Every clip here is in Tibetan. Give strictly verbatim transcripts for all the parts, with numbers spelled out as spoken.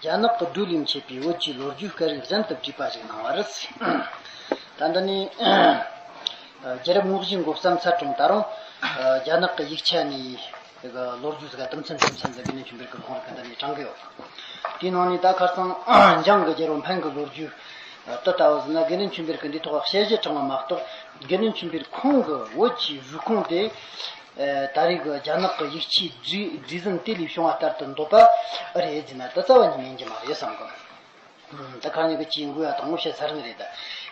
རྒྱ་ནག་གི་སྒྲོས་ལས་མཆེད་པའི་བོད་ཀྱི་ལོ་རྒྱུས་སྐད་རིགས་གཞན་དུ་བྲིས་པ་ཞིག་གནང་བ་རེད། ད་འདི་ནི་རྒྱལ་རབས་དངོས་གཞིའི་འགོ་བརྩམས་ཚར་གྲོང་ད་རུང་རྒྱ་ནག་གི་ཡིག་ཆ་ནས་ལོ་རྒྱུས་ཟིག་དུམ་ཚན་དུམ་ཚན་ཟིག་དགེ་འདུན་ཆོས་འཕེལ་གྱི་ཁོང་རང་གི་འདི་ནས་དྲངས་གི་ཡོད། དེའི་ནང་ནས་ད་ཁ་སང་འཇང་གི་རྒྱལ་པོ་འཕན་གྱི་ལོ་རྒྱུས་དེ་ལྟ་བུ་ཟིན་ན། དགེ་འདུན་ཆོས་འཕེལ་གྱིས་འདིའི་ཐོག་དཔྱད་གཞི་དྲངས་པ་མ་གཏོགས། དགེ་འདུན་ཆོས་འཕེལ་ཁོང་གི་བོད་ཀྱི་རུས་ཁུངས་དེ་ད་རེས་ཀྱི་རྒྱ་ནག་གི་ཡིག་ཆའི་སྒྲིག་སྒྲིག་འཛིན་དེ་ལས་བྱུང་བ་ལྟར་དུ་འདོད་པ་རེད་ཟེར་ན་ད་རྩ་བ་ནས་ཉན་གྱི་མ་རེད་བསམ་གི། ད་ཁ་ཉིན་གྱི་ཆེས་འགོ་ཡ་དང་པོ་བཤད་ཚར་ནི་རེད་ད།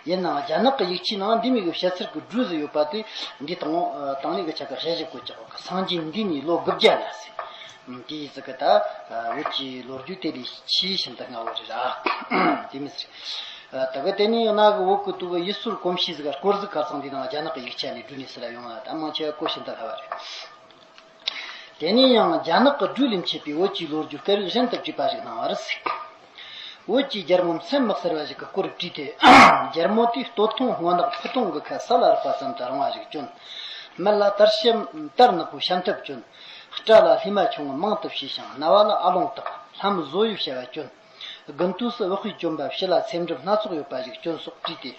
ཡིན་ནའང་རྒྱ་ནག་གི་ཡིག་ཆའི་ནང་འདི་མོ་གི་བཤད་ཚུལ་གྱི་སྒྲོས་ཟིག་ཡོད་པ་དེ་འདི་དང་དང་ལེན་གྱི་ཆ་ག་བཤད་གཞི་བཀོད་ཀྱི་ཡོད་གི། སངས་རྒྱས་འདས་ནས་ལོ་དགུ་བརྒྱ་ན་ཟེར། དེ་ཡི་ཟིག་གི་ད་བོད་ཀྱི་ལོ་རྒྱུས་དེ་ལས་ཆེས་ཤིན་ཏུ་སྔ་བོ་རེད་ར། དེ་མི་ཟེར། ད་གི་དེ་ནས་གནའ་གི་བོད་ཀྱི་དུ་གི་ཡུལ་སྲོལ་གོམས་གཤིས་ཟིག་ག་སྐོར་ཟིག་ཁ་སང་འདི་ནང་རྒྱ་ནག་གི་ཡིག་ཆ་ནས་བསྒྲུབས་ནས་ཟེར་ཡོང་ལ་ད་མང་ཆེ་བ་གོ་ཤིན་ཏུ་སླ་བ་རེད། དེ་ནས་ཡང་རྒྱ་ནག་གི་སྒྲོས་ལས་མཆེད་པའི་བོད་ཀྱི་ལོ་རྒྱུས་སྐད་རིགས་གཞན་དུ་བྲིས་པ་ཞིག་གནང་བ་རེད། བོད་ཀྱི་རྒྱལ་མོ་མཚན་མི་གསལ་བ་ཞིག་གི་སྐོར་བྲིས་ཏེ། རྒྱལ་མོ་དེའི་སྟོད་ཐུང་སྔོ་ནག་ཕུ་ཐུང་གི་ཁ་ས་ལ་རེག་པ་ཙམ་དུ་རིང་བ་ཞིག་གྱོན། སྨད་ལ་དར་ཞབས་དར་ནག་པོའི་ཞབས་མཐེབ་གྱོན། སྐྲ་ལ་ལྷས་མ་ཆུང་ངུ་མང་དུ་བྱས་ཤིང་རྣ་བ་ལ་ཨ་ལོང་བཏགས། ལྷམ་བཟོ་ཡི་བྱ་བ་གྱོན། དགུན་དུས་སུ་བག་ཕུད་གྱོན་པ་ཕྱི་ལ་ཚེམ་དྲུབ་སྣ་ཚོགས་ཡོད་པ་ཞིག་གྱོན་སོགས་བྲིས་ཏེ།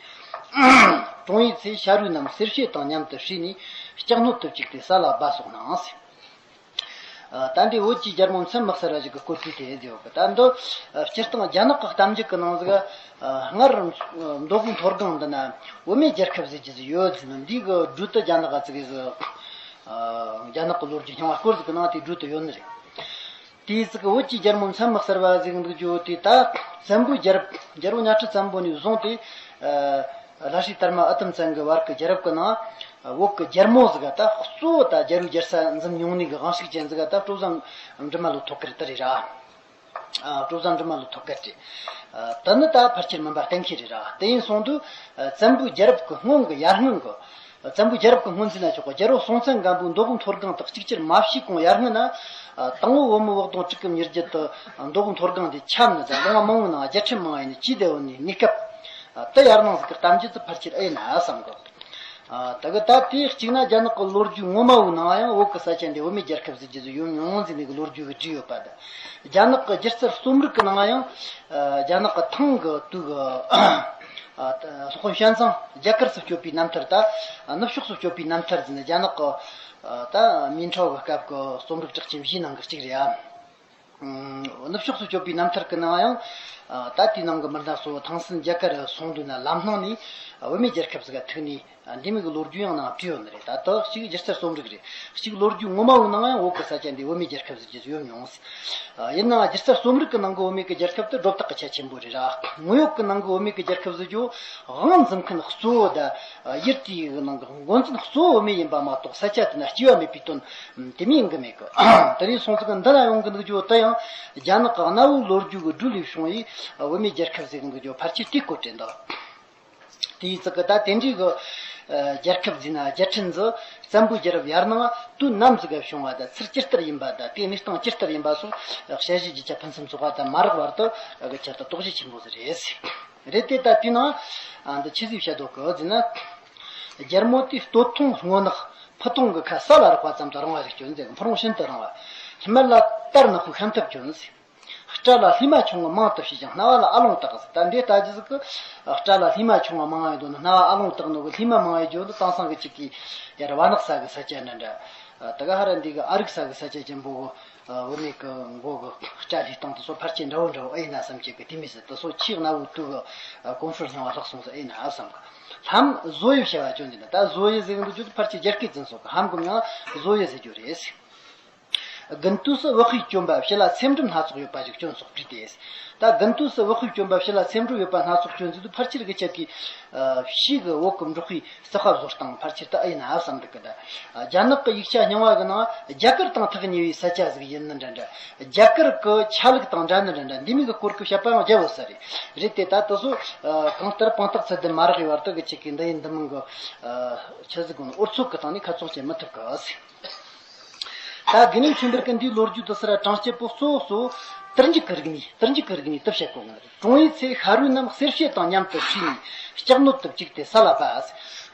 གྲོངས་ཡི་ཚེ་ཤ་རུས་རྣམས་གསེར་ཕྱེ་དང་མཉམ་དུ་བསྲེས་ནས་ལྕགས་སྣོད་དུ་བཅུག་སྟེ་ས་ལ་སྦ་སོགས་གནང་ཟེར། ད་འདི་བོད་ཀྱི་རྒྱལ་མོ་མཚན་མི་གསལ་བ་ཞིག་གི་སྐོར་བྲིས་ཏེ་ཡོད་གི། ད་འདི་སྤྱིར་བཏང་རྒྱ་ནག་གི་གཏམ་རྒྱུད་ཀྱི་ནང་ཟིག་སྔར་མདོ་དབུས་མཐོ་སྒང་འདི་ན་བུད་མེད་རྒྱལ་ཁབ་ཟེར་གྱི་ཟིག་ཡོད་ཟེར་ནས། འདི་གི་སྒྲོས་དེ་རྒྱ་ནག་ག་ཙིག་གི་ཟིག་རྒྱ་ནག་གི་ལོ་རྒྱུས་རྙིང་བ་སྐོར་ཟིག་གི་ནང་དེ་སྒྲོས་དེ་ཡོད་ནི་རེད། དེའི་ཚིག་གི་བོད་ཀྱི་རྒྱལ་མོ་མཚན་མི་གསལ་བ་ཟེར་འདུག་རྒྱུ་དེ་ད་བཙན་པོའི་རྒྱལ་རབས། རྒྱལ་པོ་གཉའ་ཁྲི་བཙན་པོ་ནས་བཟུང་སྟེ། ལྷ་སྲས་དར་མ་ཨི་ཏམ་བཙན་གྱི་བར་གྱི་རྒྱལ་རབས་ཀྱི་ནང་བོད་ཀྱི་རྒྱལ་མོ་ཟིག་ག་ད་གཙོ་བོ་ད་རྒྱལ་པོའི་རྒྱལ་ས་འཛིན་མྱོང་ནི་གི་དབང་ཤུགས་ཅན་ཟིག་ག་ད་སྤྲོ་བཟང་འབྲི་མ་ལོ་ཐོག་ཁར་དེ་རེད་ར། སྤྲོ་བཟང་འབྲི་མ་ལོ་ཐོག་ཁར་དེ། དེ་ནི་ད་ཕལ་ཆེར་མིན་པ་གཏན་འཁེལ་རེད་ར། དེ་ཡིན་སོང་དུས་བཙན་པོའི་རྒྱལ་རབས་ཀྱི་སྔོན་གྱི་ཡར་སྔོན་གྱི། བཙན་པོའི་རྒྱལ་རབས་ཀྱི་སྔོན་ཟེར་ན་ཆོག་གི། རྒྱལ་པོ་སྲོང་བཙན་སྒམ་པོའི་མདོ་དབུས་མཐོ་སྒང་དག་གཅིག་གྱུར་མ་བྱས་གོང་ཡར་སྔོན་ན། དང་པོ་བོད་མི་འུ་གདུང་གྲི་གུ་མྱུར་རྒྱུད་དུ་མདོ་དབུས་མཐོ་སྒང་དེ་ཁྱབ་ནས། ད་ལོ་ངོ་མང་བོའི་ནང་རྒྱལ་ཁྲིམས་མང་བ་ཡིན་ནས་ཇུས་འདེད་འོས་ནས་གནས་སྐབས། དེ་ཡར་ནང་ཟིག་གི་གཏམ་རྒྱུད་དེ་ཕལ་ཆེར་ཨེ་ཡིན་ན་བསམ་གི། ད་གི་ད་དེ་གཅིག་ན་རྒྱ་ནག་གི་ལོ་རྒྱུས་ངོ་མ་བོའི་ནང་ཡང་བོད་ཀྱི་ས་ཆ་འདི་བུད་མེད་རྒྱལ་ཁབ་ཟེར་རྒྱུ་ཟིག་ཡོད་མྱོང་ཟེར་ནས་གི་ལོ་རྒྱུས་གི་བྲིས་ཡོད་པ་དང་། རྒྱ་ནག་གི་སྒྱུ་རྩལ་རྩོམ་རིག་གི་ནང་ཡང་རྒྱ་ནག་གི་ཐང་གི་དུས་གི། སོག་པོ་ཞན་ཙང་རྒྱ་གར་སུ་བསྐྱོད་པའི་རྣམ་ཐར་ད། ནུབ་ཕྱོགས་སུ་བསྐྱོད་པའི་རྣམ་ཐར་ཟེར་ནས་རྒྱ་ནག་གི་ད་མིང་ཁྲའོ་གི་སྐབས་ཀྱི་རྩོམ་རིག་གྲགས་ཅན་བཞིའི་ནང་གི་གཅིག་རེད་ཨ། ནུབ་ཕྱོགས་སུ་བསྐྱོད་པའི་རྣམ་ཐར་གྱི་ནང་ཡང་། ད་དེའི་ནང་གི་མི་སྣ་གཙོ་བོ་ཐང་སན་རྒྱ་གར་སོང་དུས་ན་ལམ་སྣང་ནས་བུད་མེད་རྒྱལ་ཁབ་ཟིག་ག་ཐུག་ནས་འདི་མོ་གི་ལོ་རྒྱུས་ཡང་ནང་བྲིས་ཡོད་ནི་རེད། ད་དེ་གཅིག་སྒྱུ་རྩལ་རྩོམ་རིག་རེད། གཅིག་ལོ་རྒྱུས་ངོ་མ་བོའི་ནང་ཡང་བོད་ཀྱི་ས་ཆ་འདི་བུད་མེད་རྒྱལ་ཁབ་ཟེར་རྒྱུ་ཡོད་མྱོང་། ཡིན་ནའང་སྒྱུ་རྩལ་རྩོམ་རིག་གི་ནང་གི་བུད་མེད་ཀྱི་རྒྱལ་ཁབ་དེ་སྒྲོ་བཏགས་ཀྱི་ཆ་ཆེན་པོ་རེད་ར། དངོས་ཡོད་ཀྱི་ནང་གི་བུད་མེད་ཀྱི་རྒྱལ་ཁབ་ཟེར་རྒྱུ་དབང་འཛིན་མཁན་གཙོ་བོ་ད། ཡུལ་དེའི་ནང་གི་འགོ་འཛིན་གཙོ་བོ་བུད་མེད་ཡིན་པ་མ་གཏོགས་ས་ཆ་དེ་ན་སྐྱེས་པ་མེད་པའི་དོན། དེ་མིན་ཡིན་གི་མེད་གི། དེ་རིང་སོང་ཙང་འདི་ན་ཡོང་གི་འདུག་རྒྱུ་དེ་ཡང་རྒྱ་ནག་གི་གནའ་བོའི་ལོ་རྒྱུས་ཀྱི་སྒྲོས་ལས་བྱུང་བའི་བུད་མེད་རྒྱལ་ཁབ་ཟེར་གི་འདུག་རྒྱུ་ཕལ་ཆེར་དེའི་སྐོར་བྲིས་འདུག་དེའི་ཚིག་གི་ད་དེ་འདྲའི་གི་རྒྱལ་ཁབ་ཟེར་ན་རྒྱལ་ཕྲན་ཟིག་བཙན་པོའི་རྒྱལ་རབས་ཡར་ནང་དུས་ནམ་ཟིག་ག་བྱུང་བ་དང་ཚུལ་ཇི་ལྟར་ཡིན་པ་དང་དེའི་གནས་སྟངས་ཇི་ལྟར་ཡིན་པ་སོགས་དཔྱད་གཞི་རྒྱུ་ཆ་ཕུན་སུམ་ཚོགས་པ་དང་མ་རག་བར་དུ་གི་ཆེད་དུ་དོགས་གཞི་ཆེན་པོ་ཟིག་རེད། རེད་དེ་ད་དེའི་ནང་འདི་ཆི་ཟིག་བཤད་འདུག་གི་ཟེར་ན། རྒྱལ་མོ་དེའི་སྟོད་ཐུང་སྔོ་ནག་ཕུ་ཐུང་གི་ཁ་ས་ལ་རེག་པ་ཙམ་དུ་རིང་བ་ཞིག་གྱོན་ཟེར། ཕུ་རུང་ཤིན་ཏུ་རིང་བ། སྨད་ལ་དར་ནག་པོའི་ཤམ་ཐབས་གྱོན་ཟེར། སྐྲ་ལ་ལྷས་མ་ཆུང་ངུ་མང་དུ་བྱས་ཀྱང་རྣ་བ་ལ་ཨ་ལོང་བཏགས་ཟེར། ད་འདི་ལྟ་རྒྱུ་ཟིག་གི། སྐྲ་ལ་ལྷས་མ་ཆུང་ངུ་མང་ཡོད་དོ་ན་རྣ་བ་ཨ་ལོང་བཏགས་ནོ་གི་ལྷས་མ་མང་ཡོད་རྒྱུ་འདི་དེང་སང་གི་ཅིག་གི་ཡར་བ་ནག་ས་གི་ས་ཆ་འདྲ་འདྲ། ད་ག་ཧ་ར་འདི་གི་ཨ་རིག་ས་གི་ས་ཆ་ཅན་པོ་གི། བུད་མེད་ཀྱི་མགོ་གི་སྐྲ་ལྷས་སྟངས་དེ་ཚོ་ཕལ་ཆེར་འདྲ་བོ་འདྲ་བོ་ཨེ་ཡིན་ན་བསམ་གྱི་གི་དེ་མི་སྲིད། དེ་ཚོ་ཆེས་གནའ་བོའི་དུས་ཀྱི་གོམས་སྲོལ་རྙིང་བ་ལྷག་སོང་ཟིག་ཨེ་ཡིན་ན་བསམ་གི། ལྷམ་བཟོ་ཡི་བྱ་བ་སྐྱོན་ཟེར་ན་ད་བཟོ་ཡི་ཟེར་གི་འདུག་རྒྱུ་དེ་ཕལ་ཆེར་རྒྱ་སྐད་ཙམ་སོགས་གི་ལྷམ་གི་མིང་བཟོ་ཡི་ཟེར་རྒྱུ་རེད། དགུན་དུས་སུ་བག་ཕུད་གྱོན་པ་ཕྱི་ལ་ཚེམ་དྲུབ་སྣ་ཚོགས་ཡོད་པ་ཞིག་གྱོན་སོགས་བྲིས་ཏེ། ད་དགུན་དུས་སུ་བག་ཕུད་གྱོན་པ་ཕྱི་ལ་ཚེམ་དྲུབ་ཡོད་པ་སྣ་ཚོགས་གྱོན་ཟེར་དུས་ཕལ་ཆེར་གི་ཆ་གི། ཕྱིས་གི་བོད་ཀྱི་འབྲོག་པའི་རྩིག་པ་བཟོ་སྟངས་ཕལ་ཆེར་དུ་ཨེ་ཡིན་ན་བསམ་འདུག་གི། ད་རྒྱ་ནག་གི་ཡིག་ཆ་རྙིང་བ་གི་ནང་རྒྱ་གར་དང་ཐག་ཉེ་བའི་ས་ཆ་ཟིག་ཡིན་ནི་འདྲ་འདྲ། རྒྱ་གར་གི་ཆ་ལུགས་དང་འདྲ་ནི་འདྲ་འདྲ་འདི་མིན་གི་སྐོར་གི་བཤད་པའང་རྒྱ་བོད་ས་རེད། རེད་དེ་ད་དེ་ཚོ་གང་ལྟར་དཔང་རྟགས་ཚད་ལྡན་མ་རག་ཡོད་བར་དུ་གི་ཆེད་ཀྱི་འདི་ཡིན་འདི་མིན་གི་ཆི་ཟིག་གོ་ནི་ཨོ་ཚོད་གི་སྟེང་ནས་ཁ་ཚོན་བཅད་མི་ཐུབ་གི། ད་དགེ་འདུན་ཆོས་འཕེལ་གྱི་འདིའི་ལོ་རྒྱུས་དུ་སི་ར་གྲངས་བཅད་པོ་གཙོ་བོ་གཙོ་བོ་དུར་འཇུག་གི་རིག་གནས། དུར་འཇུག་གི་རིག་གནས་དུ་བཤད་གོ་ངེས་རེད། གྲོངས་ཡུལ་ཚེ་ཤ་རུས་རྣམས་གསེར་ཕྱེ་དང་མཉམ་དུ་བསྲེས་ནས་ལྕགས་སྣོད་དུ་བཅུག་སྟེ་ས་ལ་སྦ།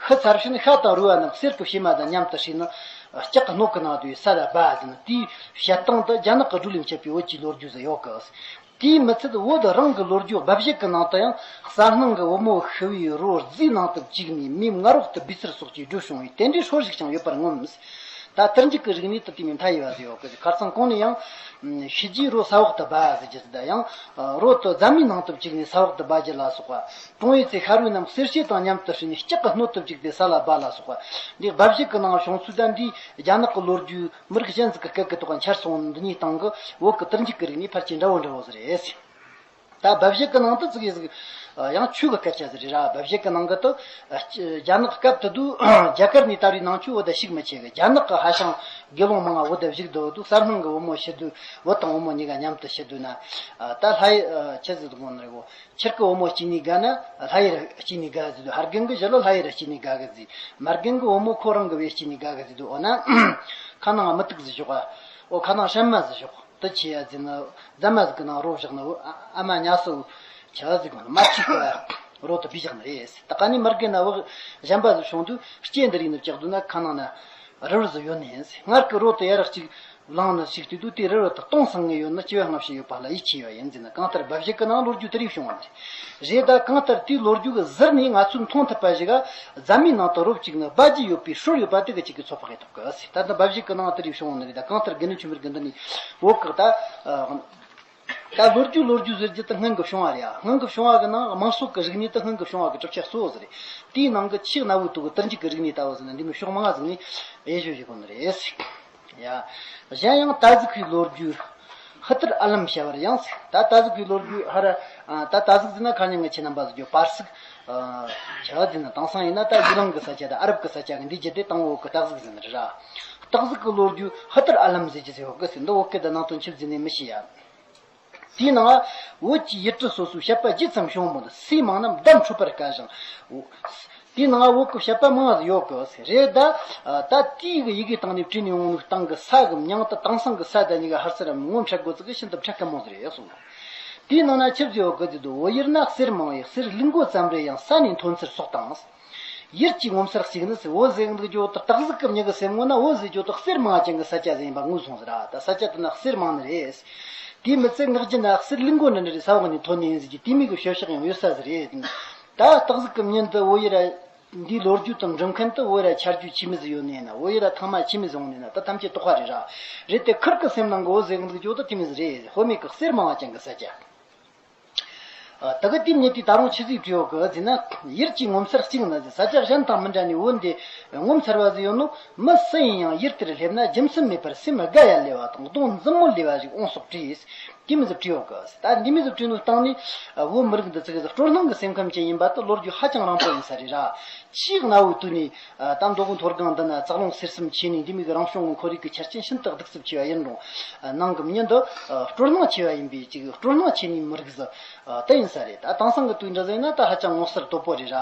ཤི་ཚར་ཕྱིན་ཤ་དང་རུས་པ་རྣམས་གསེར་གྱི་ཕྱེ་མ་དང་མཉམ་དུ་བསྲེས་ནས་ལྕགས་ཀྱི་སྣོད་ཀྱི་ནང་དུ་ས་ལ་སྦ་ཟེར་ནས་དེའི་བཤད་སྟངས་དུ་རྒྱ་ནག་གི་སྒྲོས་ལས་མཆེད་པའི་བོད་ཀྱི་ལོ་རྒྱུས་སུ་ཡོད་གི། དེས་མི་ཚད་བོད་རང་གི་ལོ་རྒྱུས་དབའ་བཞེད་ཀྱི་ནང་དུ་ཡང་གསལ་སྣང་གི་བུ་མོ་ཤི་བའི་རོ་རྫིའི་ནང་དུ་བཅུག་ནས་མིའི་མངལ་འོག་ཏུ་སྦས་ཚུལ་སོགས་ཀྱི་བརྗོད་བྱུང་བའི་དེ་འདྲའི་སྲོལ་ཞིག་ཀྱང་ཡོད་པར་མངོན། ད་དུར་འཇུག་གི་རིག་གནས་དུ་དེ་མིན་མཐའ་ཡས་པ་ཟེར་ཡོད་གི། ཁ་སང་གོང་ནས་ཡང་ཤི་རྗེས་རོ་ས་འོག་ཏུ་སྦ་ཟེར་རྒྱུ་ཟེར། ད་ཡང་རོ་དེ་རྫ་མའི་ནང་དུ་བཅུག་ནས་ས་འོག་ཏུ་སྦ་རྒྱུ་ལ་སོགས་པ། གྲོང་ཡུལ་གྱི་ཤ་རུས་རྣམས་གསེར་ཕྱེ་དང་མཉམ་དུ་བསྲེས་ནས་ལྕགས་ཀྱི་སྣོད་དུ་བཅུག་སྟེ་ས་ལ་སྦ་ལ་སོགས་པ། འདི་དབའ་བཞེད་ཀྱི་ནང་བྱུང་ཚུལ་དང་འདིའི་རྒྱ་ནག་གི་ལོ་རྒྱུས་མི་རིགས་གཞན་ཟིག་གི་སྐད་ཀྱི་ཐོག་འཆར་སོང་། འདི་གཉིས་སྟེང་གི་བོད་ཀྱི་དུར་འཇུག་གི་རིག་གནས་ཕལ་ཆེར་འདྲ་བོ་འདྲ་བོ་ཟིག་རེད། ད་དབའ་བཞེད་ཀྱི་ནང་དུ་ཙིག་གེ་ཟིག་ཡང་ཆོས་ཀྱི་སྐད་ཆ་ཟིག་རེད་ར། དབའ་བཞེད་ཀྱི་ནང་གི་དུ་རྒྱ་ནག་སྐབས་དེ་དུས་རྒྱ་གར་ནས་དར་བའི་ནང་ཆོས་བོད་དུ་ཞུགས་མི་ཆེ་གི། རྒྱ་ནག་གི་ཧྭ་ཤང་དགེ་སློང་མང་ང་བོད་དུ་བཞུགས་འདུག་འདུག་གསལ་སྣང་གི་བུ་མོ་ཤི་དུས་བུ་དང་བུ་མོ་གཉིས་ཀ་མཉམ་དུ་ཤི་དུས་ན། ད་ལྷ་ཡི་ཆི་ཟིག་དགོངས་ནི་རེད་གོ། ཁྱེད་ཀྱི་བུ་མོ་སྐྱེས་ནས་དགའ་ན་ལྷ་ཡི་ར་སྐྱེས་ནས་དགའ་ཟེར་དུས། ཕ་རྒན་གྱི་ཞི་ལུ་ལྷ་ཡི་ར་སྐྱེས་ནས་དགའ་གི་ཟེར། མ་རྒན་གྱི་བུ་མོ་ཁོ་རང་གི་བུ་སྐྱེས་ནས་དགའ་གི་ཟེར་དུས། འོ་ན་ཁ་ནང་མུ་ཏིག་ཟིག་ཞོག་ག། འོ་ཁ་ནང་སྲན་མ་ཟིག་ཞོག། དུ་ཆེ་ཡ་ཟེར་ན་རྫ་མ་ཟིག་གི་ནང་རོ་བཞག་ན། འོ་ཨ་མ་ཉལ་སོ་ཆ་ཟིག་གི་མ་ཆིག་གི་རོ་དུ་བི་བཞག་ནི་རེད། ད་ག་ནི་མ་རྒན་ན་བུ་གཞན་པ་ཟིག་བྱུང་དུས་སྐྱེ་འདི་རིགས་ནི་བཅག་དུས་ན་ཁ་ནང་ན་རི་བོ་ཟིག་ཡོད་ནི་ཡིན། སྔར་གི་རོ་དུ་ཡ་རག་ཅིག་བླངས་ནི་ཞིག་དུས་དུས་དེ་རི་རོ་དུ་སྟོང་སང་ངེ་ཡོད་ན་སྐྱེ་བ་སྔ་ཕྱི་ཡོད་པ་ལ་ཡིད་ཆེས་ཡོད་ཡིན་ཟེར་ན། གང་ལྟར་དབའ་བཞེད་ཀྱི་ནང་ལོ་རྒྱུས་དེ་རིགས་བྱུང་བ་རེད། རེད། ད་གང་ལྟར་དེའི་ལོ་རྒྱུས་ཀྱི་ཟུར་ནས་ང་ཚོས་མཐོང་ཐུབ་པ་ཞིག་ག་རྫ་མའི་ནང་དུ་རོ་བཅུག་ནི་སྦ་རྒྱུ་ཡོད་པའི་སྲོལ་ཡོད་པ་དེ་གི་ཅིག་གི་ཚོད་དཔག་ཡེད་ཐུབ་གི་ཟེར། ད་ལྟ་དབའ་བཞེད་ཀྱི་ནང་དེ་རིགས་བྱུང་བ་ནི་རེད། ད་གང་ལྟར་དགེ་འདུན་ཆོས་འཕེལ་གྱི་འདི་ནས་བོད་ཀྱི་ད། ད་ལོ་རྒྱུས་ལོ་རྒྱུས་ཟེར་རྒྱུ་དེ་སྔོན་གྱི་བྱུང་བ་རེད་ཨ། སྔོན་གྱི་བྱུང་བ་གི་ནང་དམངས་སྲོལ་གྱི་རིག་གནས་དེ་སྔོན་གྱི་བྱུང་བ་གི་གྲུབ་ཆ་གཙོ་བོ་ཟིག་རེད། དེའི་ནང་གི་ཆེས་གནའ་བོའི་དུས་ཀྱི་དུར་འཇུག་གི་རིག་གནས་ལྟ་བུ་ཟེར་ན་འདི་མོ་ཕྱོགས་མང་ང་ཟིག་ནས་དབྱེ་ཞིབ་བྱེད་དགོས་ནི་རེད། ཡ། གཞན་ཡང་ད་གཟུགས་ཀྱི་ལོ་རྒྱུས་ཧི་ཏིར་ཨ་ལམ་བྱ་བར་ཡང་ཟེར། ད་ད་གཟུགས་ཀྱི་ལོ་རྒྱུས་ཧ་ར། ད་ད་གཟུགས་ཟེར་ན་ཁ་ཉིན་ངི་ཁྱེད་རྣམ་པ་ཟིག་གི་པར་སིག་བྱ་བ་ཟེར་ན་དེང་སང་ཡིན་ན་ད་ཡི་ལང་གི་ས་ཆ་དང་ཨ་རབ་ཀྱི་ས་ཆ་གི་འདི་བརྒྱུད་དེ་དང་བོ་གི་ད་གཟུགས་ཟེར་ནི་རེད་ར། ད་གཟུགས་ཀྱི་ལོ་རྒྱུས་ཧི་ཏིར་ཨ་ལམ་ཟེར་གྱི་ཟེར་བ་གི་ཟེར། འདི་བོད་སྐད་དང་ནང་དོན་ཆི་ཟིག་ནས་མི་ཤེས་ཡ། དེའི་ནང་བོད་ཀྱི་ཡུལ་གྲུ་སོ་སོའི་བཤད་པ་ཇི་ཙམ་བྱུང་མོད་སུས་མང་ན་བརྡ་འཕྲོད་པར་དཀའ་ཞིང་། དེའི་ནང་བོད་ཀྱི་བཤད་པ་མང་ཟིག་ཡོད་གི་ཟེར་རེད། ད་ད་དེའི་གི་ཡི་གེ་སྟེང་ནས་བྲིས་ནས་འོང་ནི་སྟེང་གི་ས་གི་མྱིང་དེ་དེང་སང་གི་ས་དང་གཉིས་ཀ་ཧར་སར་ངོ་འཕྲད་དགོས་ཚིག་གི་ཤིན་ཏུ་འཕྲད་དཀའ་མོ་ཟིག་རེད་གསུངས། དེའི་ནང་ན་ཆི་ཟིག་ཡོད་གི་ཟེར་དུས། བོད་ཡུལ་ན་གསེར་མང་བས་གསེར་ལུག་མགོ་ཙམ་རེ་ཡང་ས་ནས་ཐོན་ཚུལ་སོགས་དང་། ཡུལ་གྱི་ངོ་མཚར་གཅིག་ནི་ཟེར། བོད་ཟེར་འདུག་རྒྱུ་དེ་སྟག་གཟིག་གི་མྱི་གི་སེམས་ངོ་ན་བོད་ཟེར་རྒྱུ་དེ་གསེར་མང་ཅན་གི་ས་ཆ་ཟིག་ཡིན་པ་ངོས་བཟུང་ཟེར་ར། ད་ས་ཆ་དེ་ན་གསེར་མང་ནི་རེད། དེ་མི་ཚད་ངག་རྒྱུན་ན་གསེར་ལུག་མགོ་འདྲ་འདྲ་རེ་ས་འོག་ནས་ཐོན་ནི་ཡིན་ཟེར་གྱི་དེ་མོ་གི་བཤད་ཕྱོགས་ཡང་ཡོད་ས་ཟིག་རེད། ད་སྟག་གཟིག་གི་མྱི་འདི་བོད་ཡུལ་ར་འདིའི་ལོ་རྒྱུས་དང་འབྲི་མཁན་དེ་བོད་ཡུལ་ར་ཆ་རྒྱུས་ཆི་མོ་ཟིག་ཡོད་ནི་ཡིན་ན། བོད་ཡུལ་ར་ཐེངས་མ་ཆི་མོ་ཟིག་འོང་ནི་ཡིན་ན་ད་ཐམས་ཅད་དོགས་པ་རེད་ར། རེད་དེ་ཁུར་གི་སེམས་ནང་གི་བོད་ཟེར་འདུག་རྒྱུ་དེ་དེ་མོ་ཟིག་རེད། དཔེ་མེད་གི་གསེར་མང་བ་ཅན་གི་ས་ཆ། ཨ། དེ་གི་དེ་མྱི་དེས་ད་རུང་ཆི་ཟིག་བྲིས་ཡོད་གི་ཟེར་ན། ཡུལ་གྱི་ངོ་མཚར་གཅིག་ནི་ཟེར། ས་ཆ་གཞན་དང་མི་འདྲ་ནས་བོད་འདི་ངོ་མཚར་བ་ཟིག་ཡོད་ནོ། མི་སུ་ཡིན་ཡང་ཡུལ་དེར་སླེབས་ན་རྒྱུ་མཚན་མེད་པར་སེམས་དགའ་ཡ་ལེ་བ་དང་གདོང་འཛུམ་མོ་ལེ་བ་ཞིག་འོང་སོགས་བྲིས། དེ་མོ་ཟིག་བྲིས་ཡོད་གི་ཟེར། ད་འདི་མོ་ཟིག་བྲིས་ནོ་སྟེང་ནས་བོད་མི་རིགས་འདི་ཚོ་གི་ཟིག་སྤྲོ་སྣང་གི་སེམས་ཁམས་ཅན་ཡིན་པ་དེ་ལོ་རྒྱུས་ཧ་ཅང་རིང་པོ་ཡིན་ས་རེད་ར། ཆེས་གནའ་བོའི་དུས་ནས། ཨ། ད་མདོ་དབུས་མཐོ་སྒང་འདི་ན་ཙག་རླུང་སེར་སེམས་ཆེ་ནས་འདི་མོ་གི་རང་བྱུང་གི་ཁོར་ཡུག་གི་ཆ་རྐྱེན་ཤིན་ཏུ་གདུག་རྩུབ་ཆེ་བ་ཡིན་རུང་། ཨ། ནང་གི་མྱི་འདི། ཨ། སྤྲོ་སྣང་ཆེ་བ་ཡིན་པའི་ཅིག་སྤྲོ་སྣང་ཆེ་ནི་མི་རིགས་ཟིག་ཨ། དེ་ཡིན་ས་རེད། ད་དེང་སང་གི་དུས་འདྲ་ཟིག་ཡིན་ན་ད་ཧ་ཅང་ངོ་མཚར་དོད་པོ་རེད་ར།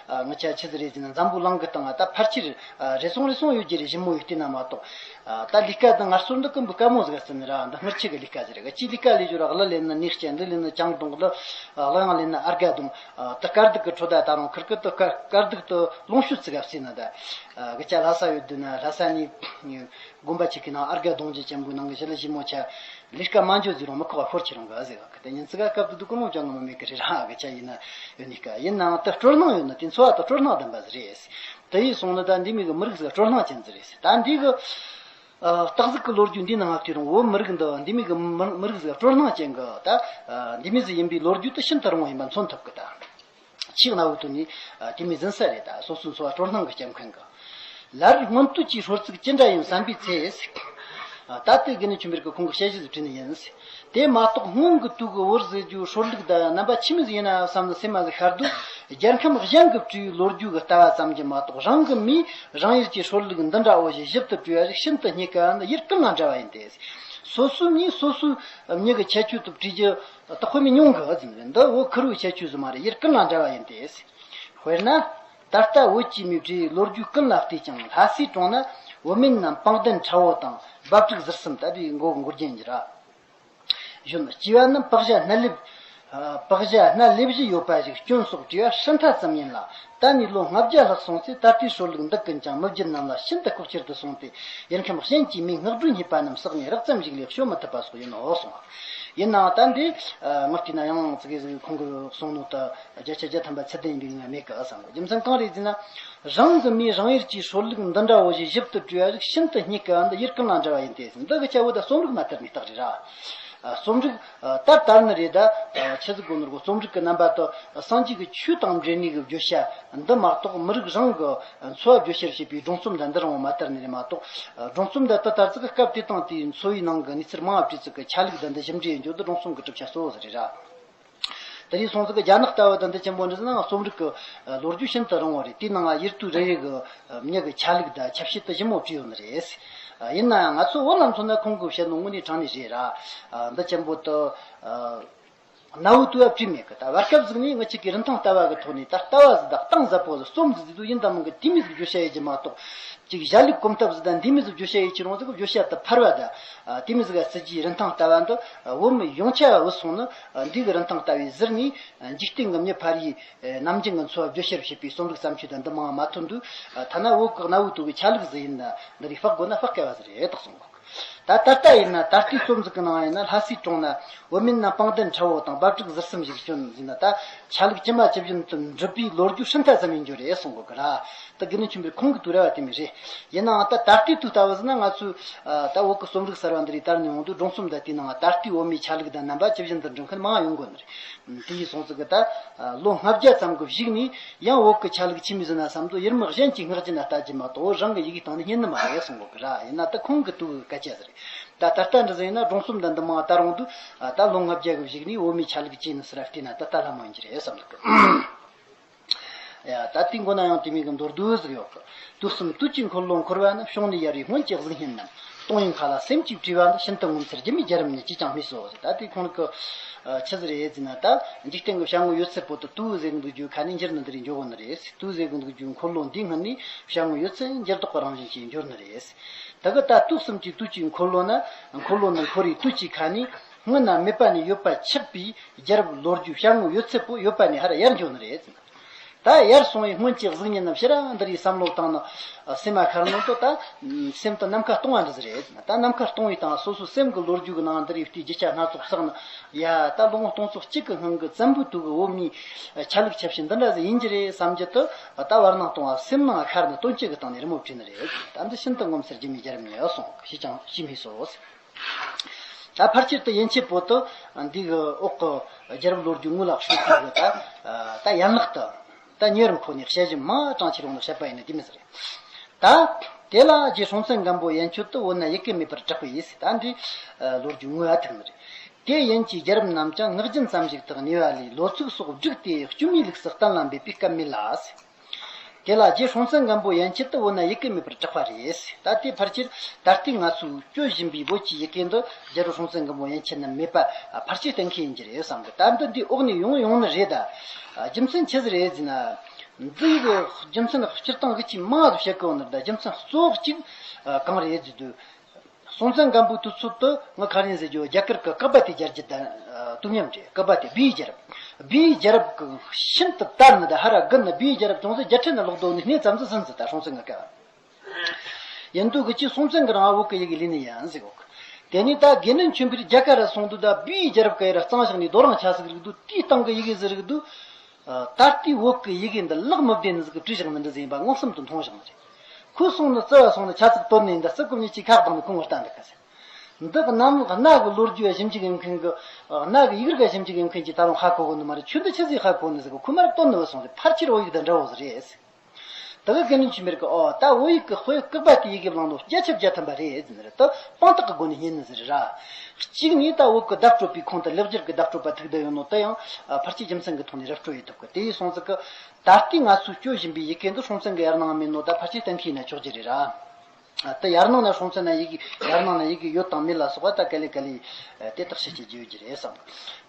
ཨ། ང་ཆ་ཆི་ཟིག་རེད་ཟེར་ན་འཛམ་བུ་གླིང་གི་སྟེང་ང་ད་ཕལ་ཆེར། ཨ། རེ་ཟུང་རེ་ཟུང་ཡོད་རྒྱུ་རེད། ཞིབ་མོ་ཡིས་བལྟས་ན་མ་གཏོགས། ཨ། ད་ལས་ཀ་དང་ངལ་རྩོལ་འདི་ཀུན་པོ་དཀའ་མོ་ཟིག་ཟེར་ནི་ར། འདི་སྔར་ཆད་གི་ལས་ཀ་ཟིག་རེད། གཅིག་ལས་ཀ་ལས་རྒྱུ་ར་གླུ་ལེན་ན་ནས་སྐྱ། འདི་ལེན་ན་ཅང་དུང་། གླུ། ཨ། གླུ་དབྱངས་ལེན་ན་ཨར་ག་དུང་། ཨ། ད་དཀའ་སྡུག་གི་ཁྲོད་ད་ད་རུང་ཁུར་ཁུར་དུ་དཀའ་དཀའ་སྡུག་ཏུ་ལོངས་སྤྱོད་ཙི་ག་བྱས་ན་ད། ཨ། གི་ཆ་ལྷ་ས་ཡོད་དུས་ན་ལྷ་ས་ནས་དགོན་པ་ཆེ་གི་ནང་ཨར་ག་དུང་རྒྱུ་ཅན་པོའི་ནང་གི་ཞི་ལུ་ཞི་མོ་ཆ་ལས་ཀ་མ་འཇོ་ཟིག་རུང་མི་ཁོག་ཤོར་ཆི་རུང་གི་ཟེར་གི། དེ་ཉིན་ཙི་ག་སྐབས་དུ་དུ་ཀུན་སློང་ཅང་ངོ་མ་མེད་གི་རེད་ར། གི་ཆ་ཡིན་ན་ཡོད་ནི་ཀ་ཡིན་ནའང་དེ་སྤྲོ་སྣང་ཡོད་ན་དེ་འཚོ་བ་དང་སྤྲོ་སྣང་ལྡན་པ་ཟིག་རེད། དེ་ཡིན་སོང་ན་ད་འདི་མོ་གི་མི་རིགས་ཟིག་སྤྲོ་སྣང་ཅན་ཟིག་རེད། ད་འདི་གི། ཨ། སྟག་གཟིག་གི་ལོ་རྒྱུས་འདི་ནང་ང་བལྟས་རུང་བོད་མི་རིགས་འདི་འདི་མོ་གི་མི་མི་རིགས་ཟིག་སྤྲོ་སྣང་ཅན་གི། ད། ཨ། འདི་མོ་ཟིག་ཡིན་པའི་ལོ་རྒྱུས་དེ་ཤིན་ཏུ་རིང་བོ་ཡིན་པ་མཚོན་ཐུབ་གི། ད། ཆེས་གནའ་བོའི་དུས་ནས། ཨ། དེ་མོ་ཟིན་ས་རེད། ད་སོ་སོའི་འཚོ་བ་སྤྲོ་སྣང་གིས་སྐྱེལ་མཁན་གི། ལར་སྔོན་དུས་ཀྱི་ཧྲོལ་རྩིག་ཅི་འདྲ་ཡིན་བསམ་པའི་ཚེ། ཨ། ད་ལྟའི་དགེ་འདུན་ཆོས་འཕེལ་གྱིས་ཁོང་གི་དཔྱད་གཞི་ཟིག་བྲིས་ནི་ཡིན། དེ་མ་གཏོགས་སྔོན་གྱི་དུས་ཀྱི་བོད་ཟེར་རྒྱུའི་ཧྲོལ་ལུགས་དང་རྣམ་པ་ཆི་མོ་ཟིག་ཡིན་ན་བསམ་ནས་སེམས་མ་ཟིག་ཤར་དུས། རྒྱལ་ཁམས་གཞན་གྱིས་བྲིས་པའི་ལོ་རྒྱུས་ཀྱི་ལྟ་བ་ཙམ་གྱིས་མ་གཏོགས་རང་གི་མིས་རང་ཡུལ་གྱི་ཧྲོལ་ལུགས་འདི་འདྲ་བོ་ཞིག་ཞིབ་ཏུ་བྲིས་པ་ཞིག་ཤིན་ཏུ་རྙེད་དཀའ་བ་ནི་ཡུལ་ཀུན་ལ་འདྲ་བ་ཡིན་ཏེ། སོ་སོའི་མིས་སོ་སོའི་མྱི་གི་ཁྱད་ཆོས་དེ་བྲིས་རྒྱུ་དེ་དཔེ་མི་ཉུང་གི་ཟིན་རེད། འདི་བོད་ཁུར་བོའི་ཁྱད་ཆོས་ཟིག་མ་རེད། ཡུལ་ཀུན་ལ་འདྲ་བ་ཡིན་ཏེ། དཔེར་ན། ད་ལྟ་བོད་ཀྱི་མིས་བྲིས་ལོ་རྒྱུས་ཀུན་ལ་བལྟས་ཀྱང་ལྷ་སའི་གྲོང་ན་བོད་མིན་རྣམས་པང་གདན་ཁྲ་བོ་དང་འབབ་ཕྲུག་ཟུར་གསུམ་ལྟ་བུའི་མགོ་མགོ་རྒྱན་གྱི་ར། གཞོན་སྐྱེས་པ་རྣམས་པགས་ཞྭ་སྣ་ལེབ་ པགས་ཞྭ་སྣ་ལེབ་བཞི་ཡོད་པ་ཞིག་སྐྱོན་སོགས་བྲིས་པ་ཧྲིལ་ཐ་ཙམ་ཡིན་ལ། ད་ནས་ལོ་ལྔ་བརྒྱ་ལྷག་སོང་ཚེ་ད་ལྟའི་སྲོལ་ལུགས་འདི་ཀུན་ཀྱང་མི་བརྒྱུད་རྣམས་ལ་ཤིན་ཏུ་ལྐོག་གྱུར་དུ་སོང་སྟེ། ཡུལ་ཁམས་གཞན་གྱིས་མིའི་ངག་སྒྲོས་རྙེད་པ་རྣམས་བསགས་ནས་རགས་ཙམ་ཞིག་ལས་བཤོལ་མི་ཐུབ་པ་སོགས་ཡིན་ནོ་གསུངས། ཡིན་ནའང་ད་འདི་ངས་བལྟས་ན་ཡང་ཙི་གེ་ཟིག་ཁོང་གིས་གསུངས་ནོ་ད་བརྒྱ་ཆ་བརྒྱ་ཐམ་པ་ཚད་ལྡན་ཡིན་པའི་ངེས་མེད་གི་བསམ་གི། རྒྱུ་མཚན་གང་རེད་ཟེར་ན། རང་གི་མིས་རང་ཡུལ་གྱི་སྲོལ་ལུགས་འདི་འདྲ་བོ་ཞིག་ཞིབ་ཏུ་བྲིས་པ་ཞིག་ཤིན་ཏུ་རྙེད་དཀའ་བ་འདི་ཡུལ་གང་ལ་འདྲ་བ་ཡིན་ཏེ། འདི་གི་ཆ་བོ་ད་རྩོམ་རིག་མ་དར་ནས་རྟགས་རེད་ར། རྩོམ་རིག་དར་དར་ནི་རེད་ད། ཆི་ཟིག་གོ་ནོར་གོ། རྩོམ་རིག་གི་རྣམ་པ་དུ་སངས་རྒྱས་ཀྱི་ཆོས་དང་འབྲེལ་ནས་གི་བརྗོད་བྱ་འདི་མ་གཏོགས། མི་རིགས་རང་གི་འཚོ་བ་བརྗོད་བྱར་བྱེད་པའི་སྒྲུང་རྩོམ་འདི་འདི་རང་བོ་མ་དར་ནི་རེད་མ་གཏོགས། སྒྲུང་རྩོམ་འདི་དུ་དར་ཚིག་གི་སྐབས་དེ་དང་དེའི་འཚོ་བའི་ནང་གི་གནས་ཚུལ་མང་བ་བྲིས་ཚིག་གི་ཆ་ལུགས་འདི་འདི་ཞིབ་འབྲི་ཡིན་རྒྱུ་འདི་སྒྲུང་རྩོམ་གི་གྲུབ་ཆ་གཙོ་བོ་ཟིག་རེད་ར། དེ་རིང་སོང་ཙིག་གི་རྒྱ་ནག་ལྟ་བུ་དང་འདི་ཆེན་པོ་འདི་ཟེར་ན་རྩོམ་རིག་གི་ལོ་རྒྱུས་ཤིན་ཏུ་རིང་བ་རེད། དེའི་ནང་ཡུལ་དུས་རེ་རེ་གི་མྱི་གི་ཆ་ལུགས་དང་ཆབ་སྲིད་དུ་ཞིབ་མོ་བྲིས་ཡོད་ནི་རེད། ཡིན་ནའང་ང་ཚོ་བོད་ལ་མཚོན་ན་ཁོང་གིས་བཤད་ནོ་དངོས་གནས་དྲང་གནས་རེད་ར། འདི་ཆེན་པོ་དུ་གནའ་བོའི་དུས་བ་བྲིས་མེད་གི། ད་བར་སྐབས་ཟིག་ནས་ང་ཅིག་གི་རིན་ཐང་ལྟ་བ་གི་ཐོག་ནས་ད་ལྟ་བ་ཟིག་དང་གཏིང་ཟབ་པོ་ཟིག་རྩོམ་ཟིག་ཟིག་དུས་ཡིན་དང་མིན་གི་དེ་མོ་ཟིག་བརྗོད་བྱ་ཡེ་རྒྱུ་མ་གཏོགས། ཅིག་གཞལ་ལུགས་གོམ་སྟབས་ཟིག་དང་འདི་མོ་ཟིག་བརྗོད་བྱ་ཡེ་ཁྱེར་རུང་ཟིག་བརྗོད་བྱ་དུ་ཕར་བ་དང་། དེ་མོ་ཟིག་ག་སྲིད་ཇུས་རིན་ཐང་ལྟ་བ་འདི་བོད་མི་ཡོངས་ཁྱབ་བུད་སོང་ནི། འདི་གི་རིན་ཐང་ལྟ་བའི་ཟུར་ནས་འཇིག་རྟེན་གི་མྱི་ཕལ་ཡུལ་ནམ་རྒྱུན་གི་འཚོ་བ་བརྗོད་བྱར་བྱེད་པའི་རྩོམ་རིག་བརྩམས་ཆོས་དང་འདི་མང་བ་མ་ཐོན་དུས། ཐ་ན་བོད་གི་གནའ་བོའི་དུས་གི་ཆ་ལུགས་ཟིག་ཡིན་ན་འདི་རིགས་དཔག་དགོས་ན་དཔག་དཀའ་བ་ཟིག་རེད་དག་གསུང་གོ། ད་ད་ལྟ་ཡིན་ན་ད་ལྟའི་རྩོམ་ཟིག་གི་ནང་ཡིན་ན་ལྷ་སའི་གྲོང་ན་བོད་མིན་ན་པང་གདན་ཁྲ་བོ་དང་འབབ་ཕྲུག་ཟུར་གསུམ་ཞིག་བྱོན་ཟིན་ན། ད་ཆ་ལུགས་ཇི་མ་ཇི་བཞིན་དུ་འགྲུབ་པའི་ལོ་རྒྱུས་ཧྲིལ་ཐ་ཙམ་ཡིན་རྒྱུ་རེད་གསུང་གོ་གི་ར། ད་དགེ་འདུན་ཆོས་འཕེལ་ཁོང་གི་དུས་ར་བ་དེ་མོ་རེད། ཡིན་ནའང་ད་ད་ལྟའི་དུས་ལྟ་བུ་ཟིན་ན་ང་ཚོས་ད་བོད་ཀྱི་རྩོམ་རིག་གསར་བ་འདི་རིགས་དར་ནས་འོང་དུས་སྒྲུང་རྩོམ་དང་དེའི་ནང་ད་ལྟའི་བོད་མིའི་ཆ་ལུགས་དང་རྣམ་པ་ཇི་བཞིན་དུ་འབྲི་མཁན་མང་ཡོང་གོ་ནི་རེད། དེ་ཡིན་སོང་ཙིག་གི་ད་ལོ་ལྔ་བརྒྱ་ཙམ་གི་གཞུག་ནས་ཡང་བོད་ཀྱི་ཆ་ལུགས་ཆི་མོ་ཟིན་ན་བསམ་དུས་ཡུལ་མི་གཞན་གྱིས་བསྔགས་རྒྱུ་ན་ལྟ་རྒྱུ་མ་གཏོགས་བོད་རང་གི་ཡི་གེ་སྟེང་ནས་རྙེད་ནི་མ་རེད་གསུང་གོ་གི་ར། ཡིན་ན་ད་ཁོང་གི་དུས་ཀྱི་སྐད་ཆ་ཟིག་རེད། ད་ད་ལྟ་འདྲ་ཟིག་ཡིན་ན་སྒྲུང་རྩོམ་དང་འདི་མང་བ་དར་འོང་དུས། ད་ལོ་ལྔ་བརྒྱ་གི་གཞུག་ནས་བོད་མིའི་ཆ་ལུགས་ཅི་ཡིན་ཟེར་བལྟས་ན་ད་ལྟ་ལྷ་མོ་ཡིན་གྱི་རེད་བསམ་འདུག་གི། ཡ། ད་དེའི་མགོ་ན་ཡང་དེ་མིན་གྱི་མདོར་བསྡུས་ཟིག་ཡོད་གི། དུས་གསུམ་དུས་ཀྱི་འཁོར་ལོ་འཁོར་བ་ན། བྱུང་ནས་ཡར་རེའི་སྔོན་གྱི་གཟུགས་བརྙན་རྣམས། སྟོང་ཉིད་མཁའ་ལ་སེམས་ཀྱིས་བྲིས་པ་འདི། ཤིན་ཏུ་ངོ་མཚར་སྒྱུ་མའི་རྒྱལ་རབས་ཉིད། ཅེས་ཀྱང་སྨྲས་སོ། ད་དེ་ཁོང་གི་ཆི་ཟིག་རེད་ཟེར་ན། ད་འཇིག་རྟེན་གྱི་བྱ་དངོས་ཡོད་ཚད་པོ་དེ་དུས་ཟེར་གི་འདུག་རྒྱུ་ཁ་ནས་འགྱུར་ནི་འདི་རིགས་འགྱོ་གོ་ནི་རེད། དུས་ཟེར་གི་འདུག་རྒྱུ་འཁོར་ལོ་འདིའི་སྔུན་ནས་བྱ་དངོས་ཡོད་ཚད་འགྱུར་ལྡོག་གི་རང་བཞིན་གྱིས་འགྱུར་ནི་རེད། ད་གི་ད་དུས་གསུམ་གྱི་དུས་ཀྱི་འཁོར་ལོ་ན། འཁོར་ལོ་ནི་འཁོར་བའི་དུས་ཀྱི་ཁ་ནས་སྔོན་ན་མེད་པ་ནས་ཡོད་པ་ཆགས་པའི་རྒྱལ་རབས་ལོ་རྒྱུས་བྱ་དངོས་ཡོད་ཚད་པོ་ཡོད་པ་ནས་ཧར་ཡར་འགྱོ་ནི་རེད། ད་ཡར་སོང་བའི་སྔོན་གྱི་གཟུགས་བརྙན་རྣམས་ཕྱིར་ར་འདི་རིགས་བསམ་བློ་བཏང་ན། སེམས་མ་ཁར་ནང་དུ་ད་སེམས་དུ་ནམ་མཁའ་སྟོང་བ་འདི་ཟིག་རེད། ད་ནམ་མཁའ་སྟོང་བའི་སྟེང་སོ་སོའི་སེམས་ཀྱི་ལོ་རྒྱུས་ཀྱི་ནང་འདི་རིགས་བལྟས་རྒྱུ་ཆ་སྣ་ཚོགས་བསགས་ན། ཡ། ད་ལོ་ངོ་སྟོང་ཚོ་གཅིག་གི་སྔོན་གྱི་བཙན་པོའི་དུས་ཀྱི་བོད་མིའི་ཆ་ལུགས་ཆ་བྱད་འདི་འདྲ་ཟིག་ཡིན་གྱི་རེད་བསམ་རྒྱུ་དུ། ད་བར་སྣང་སྟོང་བ་སེམས་ནང་ཁར་ནི་སྟོན་སྤྱོད་ཀྱི་སྟེང་ནས་རི་མོ་བྲིས་ནི་རེད། ད་འདི་ཤིན་ཏུ་ངོ་མཚར་སྒྱུ་མའི་རྒྱལ་རབས་ཉིད་གསུངས་ཞེས་ཀྱང་ཞུས་སྨྲས་སོ། ད་ཕལ་ཆེར་དུ་ཡན་ཆད་པོ་དུ་འདི་གི་འོག་གི་རྒྱལ་རབས་ལོ་རྒྱུས་དངོས་ལ་ཞུགས་པའི་གི་ད་ད་ཡན་ལག་ཏུ་ད་ཉེ་རུ་མཁོ་ནས་དཔྱད་གཞི་མ་གྲངས་ཆེ་རུང་ནི་བཤད་པ་ཡིན་ན་དེ་མི་ཟེར། ད་དེ་ལ་རྗེ་སྲོང་བཙན་སྒམ་པོ་ཡན་ཆོད་དུ་འོ་ན་ཡི་གེ་མེད་པར་གྲགས་པས་ཟེར། ད་འདི་ལོ་རྒྱུས་དངོས་ཨ་ཐུག་ནི་རེད། དེ་ཡན་གྱི་རྒྱལ་རབས་རྣམས་ཀྱང་ངག་རྒྱུན་ཙམ་ཞིག་ཏུ་གནས་པ་ལས། ལོ་ཚིགས་སོགས་བསྒྲིགས་ཏེ་བཅོས་མའི་ལུགས་སུ་གཏན་ལ་འབེབས་པའི་སྐབས་མེད་ལ་ཟེར། དེ་ལ་རྗེ་སྲོང་བཙན་སྒམ་པོ་ཡན་ཆད་དུ་འོ་ན་ཡི་གེ་མེད་པར་གྲགས་པ་རེད། ད་ལྟའི་ཕལ་ཆེར་ད་ལྟའི་ང་ཚོས་སྤྱོད་བཞིན་པའི་བོད་ཀྱི་ཡི་གེ་འདི་རྒྱལ་པོ་སྲོང་བཙན་སྒམ་པོ་ཡན་ཆད་ན་མེད་པ་ཕལ་ཆེར་གཏན་འཁེལ་ཡིན་གྱི་རེད་བསམ་གི། ད་འདི་འདི་འོག་ནས་ཡོང་ཡོང་ནི་རེད་ད། རྒྱུ་མཚན་ཆི་ཟིག་རེད་ཟེར་ན། འདི་ཡི་གི་རྒྱུ་མཚན་སྤྱིར་བཏང་གི་ཅིག་མང་དུ་བཤད་གི་ཡོང་ནི་རེད་ད། རྒྱུ་མཚན་གཙོ་བོ་གཅིག་གང་རེད་ཟེར་དུས། སྲོང་བཙན་སྒམ་པོའི་དུས་ཚོད་དུ་ང་ག་རེ་ཟེར་རྒྱུ། རྒྱ་གར་གྱི་བཀག་པ་དེ་རྒྱལ་རྒྱུ་དང་དུས་མཉམ་རེད། བཀག་པ་དེ་སྦིས་རྒྱལ་རབས། སྦིས་རྒྱལ་རབས་ཀྱི་ཤིན་ཏུ་དར་ནི་དང་ཧ་ར་རྒུད་ནི། སྦིས་རྒྱལ་རབས་ཅུང་ཟད་རྒྱལ་ཕྲན་ནས་ལོག་རྡོ་ནི་སྣེ་ཙམ་ཟིག་ཟིན་ཟིག་ད་སྲོང་བཙན་གྱི་སྐབས། ཡིན་དུས་གི་ཅི་སྲོང་བཙན་གྱི་རིང་བོད་ཀྱི་ཡི་གེ་ལས་ནི་ཡིན་ཟིག་གོ། དེ་ནས་ད་དགེ་འདུན་ཆོས་འཕེལ་རྒྱ་གར་ར་སོང་དུས་ད་སྦིས་རྒྱལ་རབས་ཀྱི་ཡི་ར་གཙང་བཞག་ནས་རྡོ་རིང་ཆ་ཟིག་རིག་དུས། དེའི་སྟེང་གི་ཡི་གེ་ཟིག་རིག་དུས། ད་ལྟའི་བོད་ཀྱི་ཡི་གེ་འདི་ལག་མི་བདེ་ནི་ཟིག་གི་བྲིས་བཞག་ནི་འདྲ་ཟིག་ཡིན་པ་མངོན་སུམ་དུ་མཐོང་བཞག་ནི་རེད། ཁོས་སོང་ནི་རྩི་བ་སོང་ནི་ཆ་ཚིག་བཏོན་ནས་འདི་རྩི་གོ་མྱི་ཅིག་ཁ་བཏང་ནི་ཁོ་ངོ་ལྟ་འདི་ག་ཟེར། འདི་གནམ་གནའ་གི་ལོ་རྒྱུས་ཞིབ་འཇུག་ཡོད་མཁན་གི། གནའ་གི་ཡིག་རིགས་ཞིབ་འཇུག་ཡོད་མཁན་གྱིས་ད་རུང་ཧ་གོ་གོ་ནི་མ་རེད། ཁྱོད་འདི་ཆི་ཟིག་ཧ་གོ་ནི་ཟེར་གོ། ཁོས་མར་བཏོན་ནི་བུད་སོང་ཟིག་ཕལ་ཆེར་བོད་ཡིག་དང་འདྲ་བོ་ཟིག་རེད་ཟེར། ད་གི་དགེ་འདུན་ཆོས་འཕེལ་གི་ཨོ་ད་བོད་ཡིག་གི་དཔེ་བཀག་པ་དེ་ཡི་གེ་བླངས་ནོ་བརྒྱ་ཆ་བརྒྱ་ཐམ་པ་རེད་ཟེར་ནི་རེད། ད་དཔང་རྟགས་གི་སྒོ་ནས་རྙེད་ནི་ཟིག་རེད་ར། གཅིག་ནས་ད་བོད་གི་བརྡ་སྤྲོད་པའི་ཁོངས་དུ་ལེགས་སྦྱར་གི་བརྡ་སྤྲོད་པ་ཐུག་བསྡད་ཡོད་ནོ་དེ་ཡང་ཕལ་ཆེར་རྒྱུ་མཚན་གི་ཐོག་ནས་ར་སྤྲོད་ཡེ་ཐུབ་གི། དེ་ཡིན་སོང་ཙི་གི་ད་ལྟའི་ང་ཚོས་སྤྱོད་བཞིན་པའི་ཡི་གེ་འདི་སྲོང་བཙན་གི་ཡར་ནང་མིན་ནོ་ད་ཕལ་ཆེར་གཏན་འཁེལ་ན་ཆོག་རྒྱུ་རེད་ར། ད་ཡར་ནང་ན་སྲོང་བཙན་ན་ཡི་གེ། ཡར་ནང་ན་ཡི་གེ་ཡོད་དང་མེད་ལ་སོགས་པ་ད་ག་ལེ་ག་ལེ་དེ་བརྟག་དཔྱད་བྱེད་རྒྱུ་ཡོད་རྒྱུ་རེད་བསམ།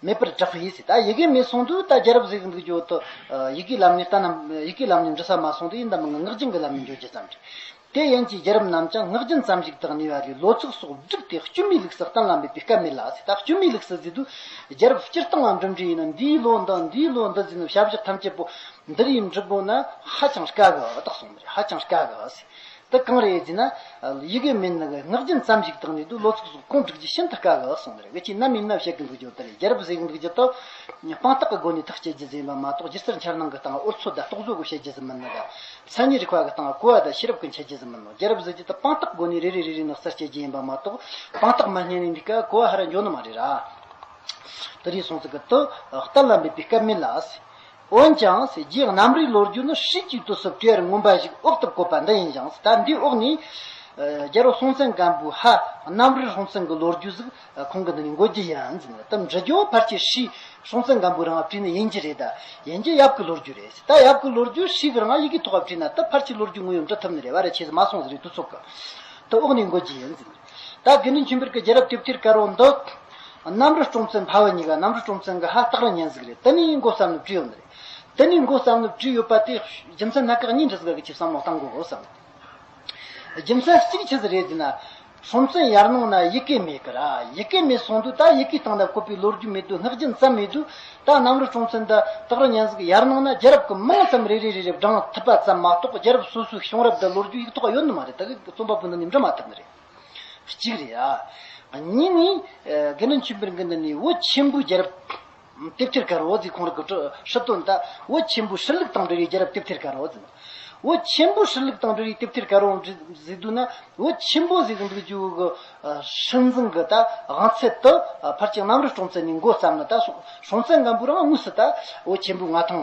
མེད་པར་གྲགས་པས་ཟེར། ད་ཡི་གེ་མེད་སོང་དུས་ད་རྒྱལ་རབས་ཟེར་གི་འདུག་རྒྱུ་དུ། ཡི་གེ་ལམ་ནས་ལྟ་ན་ཡི་གེ་ལམ་ནས་འབྲི་ས་མ་སོང་དུས་ཡིན་ད་མིན་ངག་རྒྱུན་གྱི་ལམ་ནས་འཇོག་རྒྱུ་ཙམ་རེད། དེ་ཡན་གྱི་རྒྱལ་རབས་རྣམས་ཀྱང་ངག་རྒྱུན་ཙམ་ཞིག་དང་ནུས་པ་ལས་ལོ་ཚིགས་སོགས་བསྒྲིགས་ཏེ་སྐྱོན་མེད་ལུགས་སུ་གཏན་ལ་འབེབས་པའི་སྐབས་མེད་ལ་ཟེར། ད་སྐྱོན་མེད་ལུགས་སུ་ཟེར་དུས་རྒྱལ་རབས་སྤྱིར་བཏང་ལ་འགྲིམ་འགྲུལ་ཡིན་ན། འདིའི་ལོ་འདི་འདིའི་ལོ་འདི་ཟེར་ནས་བྱ་བཞག་ཐམས་ཅད་པོ་འདི་རིགས་འབྲི་དགོས་ན་ཧ་ཅང་དཀའ་གི། བཏགས་སོང་མ་རེད། ཧ་ཅང་དཀའ་གི་ཟེར། དེ་གང་རེད་ཟེར་ན། ཡི་གེ་མེད་ནི་གི་ངག་རྒྱུན་ཙམ་ཞིག་དང་ནུས་དུས་ལོ་ཚིགས་སོགས་གང་བསྒྲིགས་རྒྱུ་ཤིན་ཏུ་དཀའ་གི་གསུངས་ནི་རེད། འུ་ཅག་ནམ་ཡིན་ན་བཤད་གི་འདུག་རྒྱུ་དེ་རེད། རྒྱལ་རབས་ཟེར་གི་འདུག་རྒྱུ་དེ་དཔང་རྟགས་ཀྱི་སྒོ་ནས་ཐག་བཅད་རྒྱུ་ཟིག་ཡིན་པ་མ་གཏོགས། སྒྱུ་རྩལ་འཆར་སྣང་གི་སྟེང་ཨོལ་ཚོད་དང་རྟོག་བཟོ་གི་བཤད་རྒྱུ་ཟིག་མིན་ནི་དང་། མཚན་ཉིད་རིག་པ་གི་སྟེང་གོ་བ་དང་ཤེས་རབ་ཀྱི་འཆད་རྒྱུ་ཟིག་མིན་ནོ། རྒྱལ་རབས་ཟེར་རྒྱུ་དེ་དཔང་རྟགས་སྒོ་ནས་རེ་རེ་རེ་རེ་ནས་གསལ་བཤད་རྒྱུ་ཡིན་པ་མ་གཏོགས། དཔང་རྟགས་མ་རྙེད་ནས་འདི་ཀ་གོ་བ་ཧ་ར་འཇོག་ནི་མ་རེད་ར། དེ་རིང་སོང་ཙི་གི་དུ་གཏན་ལ་འབེབས་པའི་སྐབས་མེད་ལ། འོན་ཀྱང་ཟེར། རྗེ་གནམ་རིའི་ལོ་རྒྱུས་ནི་ཧྲིལ་གྱིས་དུས་སུ་བྲིས་པར་མངོན་པ་ཞིག་འོག་ཏུ་བཀོད་པ་འདི་ཡིན་ཀྱང་ཟེར། ད་འདིའི་འོག་ནས་རྒྱལ་པོ་སྲོང་བཙན་སྒམ་པོའི་ཕ་གནམ་རི་སྲོང་བཙན་གྱི་ལོ་རྒྱུས་ཟིག་ཁོང་གི་འདི་ནས་འགོད་རྒྱུ་ཡིན་ཟེར། ད་འབྲི་རྒྱུ་ཕལ་ཆེར་ཧྲིལ་སྲོང་བཙན་སྒམ་པོའི་རིང་བྲིས་ནི་ཡིན་གྱི་རེད། ད་ཡིན་གྱི་ཡབ་ཀྱི་ལོ་རྒྱུས་རེད་ཟེར། ད་ཡབ་ཀྱི་ལོ་རྒྱུས་ཧྲིལ་གྱི་རིང་ཡི་གེའི་ཐོག་བྲིས་ན་ད་ཕལ་ཆེར་ལོ་རྒྱུས་དངོས་ཡོད་འབྲི་ཐུབ་ནི་རེད་བ། ར་ཆེ་ཟིག་མ་སོང་ཟིག་རེད། དུས་ཚོད་ཀྱི་ད་འོག་ནས་འགོད་རྒྱུ་ཡིན་ཟེར། ད་དགེ་འདུན་ཆོས་འཕེལ་གྱི་རྒྱལ་རབས་དེབ་ཐེར་དཀར་པོ་འདི། གནམ་རི་སྲོང་བཙན་ཕ་བུ་གཉིས་ཀ། གནམ་རི་སྲོང་བཙན་གྱི་ཕ་སྟག་རི་གཉན་གཟིགས་རེད། དེ་ནས་འགོ་བརྩམས་ནས་བྲིས་ཡོད་ནི་རེད། དེ་ནས་འགོ་བརྩམས་ནས་བྲིས་ཡོད་པ་དེ་རྒྱུ་མཚན་སྣ་ཁ་གཉིས་འདྲ་ཟིག་གི་ཆེད་བསམ་བློ་གཏང་དགོས་བསམ། རྒྱུ་མཚན་གཅིག་ཆི་ཟིག་རེད་ཟེར་ན། སྲོང་བཙན་ཡར་ནང་ན་ཡི་གེ་མེད་གི་ར། ཡི་གེ་མེད་སོང་དུས་ད་ཡི་གེ་སྟེང་ན་བཀོད་པའི་ལོ་རྒྱུས་མེད་དུས། ངག་རྒྱུན་ཙམ་མེད་དུས། ད་གནམ་རི་སྲོང་བཙན་དང་སྟག་རི་གཉན་གཟིགས་ཡར་ནང་ན་རྒྱལ་རབས་ཀྱི་མིང་ཙམ་རེ་རེ་རེ་རེ་བགྲང་ཐུབ་པ་ཙམ་མ་གཏོགས། རྒྱལ་རབས་སོ་སོའི་བྱུང་རབས་དང་ལོ་རྒྱུས་ཡིག་ཐོག་ཡོད་ནི་མ་རེད། ད་གི་རྩོམ་པ་པོ་འདི་ནས་འབྲི་མ་ཐུབ་ནི་རེད། གཅིག་རེད་ཨ། གཉིས་ནི། ཨ། དགེ་འདུན་ཆོས་འཕེལ་གྱི་འདི་ནས་བོད་ཆེན་པོའི་རྒྱལ་རབས་དེབ་ཐེར་དཀར་པོ་ཟེར། ཁོང་རང་གི་སྲིད་དོན་ད་བོད་ཆེན་པོའི་སྲིད་ལུགས་དང་འབྲེལ་བའི་རྒྱལ་རབས་དེབ་ཐེར་དཀར་པོ་ཟེར། བོད་ཆེན་པོའི་སྲིད་ལུགས་དང་འབྲེལ་བའི་དེབ་ཐེར་དཀར་པོ་ཟེར་དུས་ན། བོད་ཆེན་པོ་ཟེར་གི་འདུག་རྒྱུ་གི་སྲིད་འཛིན་གི་ད་དབང་ཚད་དུ་ཕལ་ཆེར་གནམ་རི་སྲོང་བཙན་ནས་འགོ་བརྩམས་ནས། ད་སྲོང་སྲོང་བཙན་སྒམ་པོ་རང་དངོས་སུ་ད་བོད་ཆེན་པོའི་མངའ་ཐང་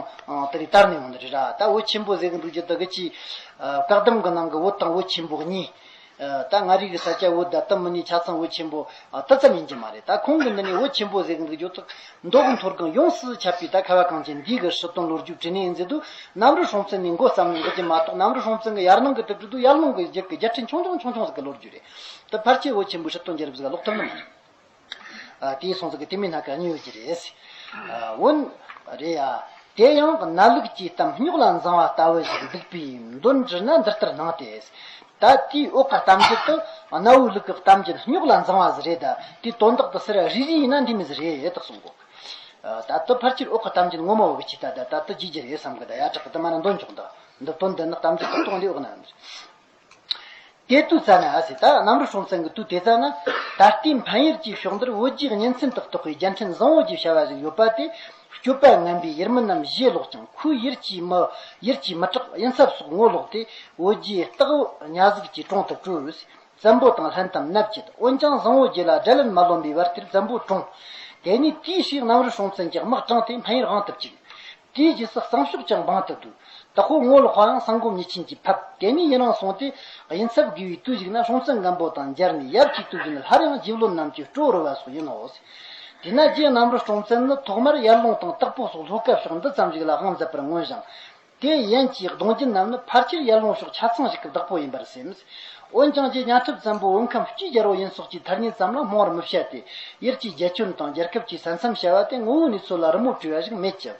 དེ་རིགས་དར་ནས་ཡོང་ནི་རེད་ར། ད་བོད་ཆེན་པོ་ཟེར་གི་འདུག་རྒྱུ་དེ་གི་ཅིག་བཀག་སྡོམ་གི་ནང་གི་བོད་དང་བོད་ཆེན་པོ་གཉིས། ད་མངའ་རིས་ཀྱི་ས་ཆ་བོད་ད་དུ་མི་ནི་ཆ་ཚང་བོད་ཆེན་པོ་ཨ་དུ་ཙམ་ཡིན་གྱི་མ་རེད། ད་ཁོང་གི་འདི་ནས་བོད་ཆེན་པོ་ཟེར་གི་འདུག་རྒྱུ་དག་མདོ་དབུས་མཐོ་སྒང་ཡོངས་སུ་ཁྱབ་པའི་ད་ཁ་བ་གངས་ཅན་འདི་གི་སྲིད་དོན་ལོ་རྒྱུས་བྲིས་ནས་ཡིན་ཟེར་དུས། གནམ་རི་སྲོང་བཙན་ནས་འགོ་བརྩམས་ནས་འགོད་ཀྱི་མ་གཏོགས། གནམ་རི་སྲོང་བཙན་གི་ཡར་ནང་གི་དེབ་བྲིས་དུས་ཡར་ལུང་གི་རྒྱུད་ཀྱི་རྒྱལ་ཕྲན་ཆུང་ཆུང་ཆུང་ཆུང་ཟིག་གི་ལོ་རྒྱུས་རེད། ད་ཕལ་ཆེར་བོད་ཆེན་པོའི་སྲིད་དོན་རྒྱལ་རབས་ཟིག་ལ་ཀློག་ཐུབ་ནི་མ་རེད། ཨ། དེའི་སོང་ཙི་གི་དེ་མིན་སྣ་ཁ་གཉིས་ཡོད་ཀྱི་རེད། ཨ། འོན། རེད་ཡ། དེ་ཡང་གནའ་ལུགས་ཀྱི་གཏམ་རྙོག་ལ་འཛིང་བ་ལྟ་བུ་ཞིག་འདུག་པས། མདོར་བསྡུ་ན་འདི་ལྟར་སྣང་སྟེ། ད་དེའི་འོག་གི་གཏམ་རྒྱུད་དུ་གནའ་བོའི་ལུགས་ཀྱི་གཏམ་རྒྱུད་རྙོག་ལ་འཛིང་བ་ཟིག་རེད། ད་དེའི་དོན་དག་དེ་ཟུར་རེ་རེ་ཡིན་ན་འདི་མོ་ཟིག་རེད་དག་གསུང་གོ། ཨ། ད་དེ་ཕལ་ཆེར་འོག་གི་གཏམ་རྒྱུད་ངོ་མ་བོ་གི་ཆེད་ད་ད་ད་དེ་བརྗེད་རྒྱུ་རེད་བསམ་གི། ད་ཡ་དྲག་གི་དེ་མ་ན་འདོན་ཆོག། ད་འདི་དོན་འདི་ནི་གཏམ་རྒྱུད་ཏག་ཏག་འདི་འོག་ན་ཡོད་ནི་རེད། དེ་དུས་ཙ་ན་ཟེར། ད་གནམ་རི་སྲོང་བཙན་གྱི་དུས་དེ་ཙ་ན། ད་ལྟའི་འཕན་ཡུལ་གྱི་ཕྱོགས་འདིར་བོད་རྗེ་གཉན་ཚན་དུ་གཏོགས་པའི་རྒྱལ་ཕྲན་བཟང་བོ་ཞེས་བྱ་བ་ཞིག་ཡོད་པ་དེ། སྤྱོད་པ་ངན་པའི་ཡུལ་མི་རྣམས་ཞེ་ལོག་ཅིང་། ཁོའི་ཡུལ་གྱིས་མི་ཡུལ་གྱིས་མི་དྲག། ཡིན་ཚབ་སོགས་ངོ་ལོག་སྟེ། བོད་རྗེ་སྟག་འོད་གཉའ་གཟིགས་ཀྱི་དྲུང་དུ་བྲོས། བཙན་པོ་དང་ལྷན་དུ་མནའ་བསྐྱལ། འོན་ཀྱང་བཟང་བོ་རྗེ་ལ་དགྲ་ལན་མ་ལོན་པའི་བར་དེར་བཙན་པོ་གྲོངས། དེ་ནས་དེའི་ཕྱིར་གནམ་རི་སྲོང་བཙན་གྱིས་དམག་དྲངས་ཏེ་འཕན་ཡུལ་དབང་དུ་བཅུག། དེའི་རྗེས་སུ་གཙང་ཕྱོགས་ཀྱང་འབངས་དུ་བསྡུས། དེ་ཁོ་ངོ་ལོག་པའང་སྲང་སྒོམ་ཉེས་ཅན་གྱིས་ཕབ། དེ་ནས་ཡུན་རིང་སོང་སྟེ། གཡུལ་འཚབ་དགོས་པའི་དུས་ཤིག་ན་སྲོང་བཙན་སྒམ་པོ་དང་མཇལ་ནས། ཡབ་ཀྱི་དུས་ཡུན་སླར་ཡང་རྗེ་བློན་རྣམས་ཀྱི་སྤྲོ་བོར་བ་སོགས་ཡིན་ནོ། དེས་ན་རྗེ་གནམ་རི་སྲོང་བཙན་ནི་ཐོག་མར་ཡར་ཀླུང་དང་དྭགས་པོ་སོགས་ལྷོ་ཁ་ཕྱོགས་འདི་ཙམ་ཞིག་ལ་དབང་མཛད་པར་མངོན་ཞིང་། དེ་ཡན་གྱི་གདུང་རྒྱུད་རྣམས་ནི་ཕལ་ཆེར་ཡར་ཀླུང་ཕྱོགས་ཆ་ཚང་ཞིག་གི་བདག་པོ་ཡིན་པར་སེམས། འོན་ཀྱང་རྗེ་གཉའ་ཁྲི་བཙན་པོ་བོད་ཁམས་སྤྱིའི་རྒྱལ་པོ་ཡིན་སོགས་ཀྱི་ཐ་སྙད་ཙམ་ལ་སྨོན་པར་མི་བྱ་སྟེ། ཡུལ་གྱི་རྒྱལ་ཁྱོན་དང་རྒྱལ་ཁབ་ཀྱི་ས་མཚམས་བྱ་བ་དེ་ངོ་བོའི་གནས་ཚུལ་ལ་རི་མོ་བྲིས་པ་ཞིག་མེད་ཀྱང་།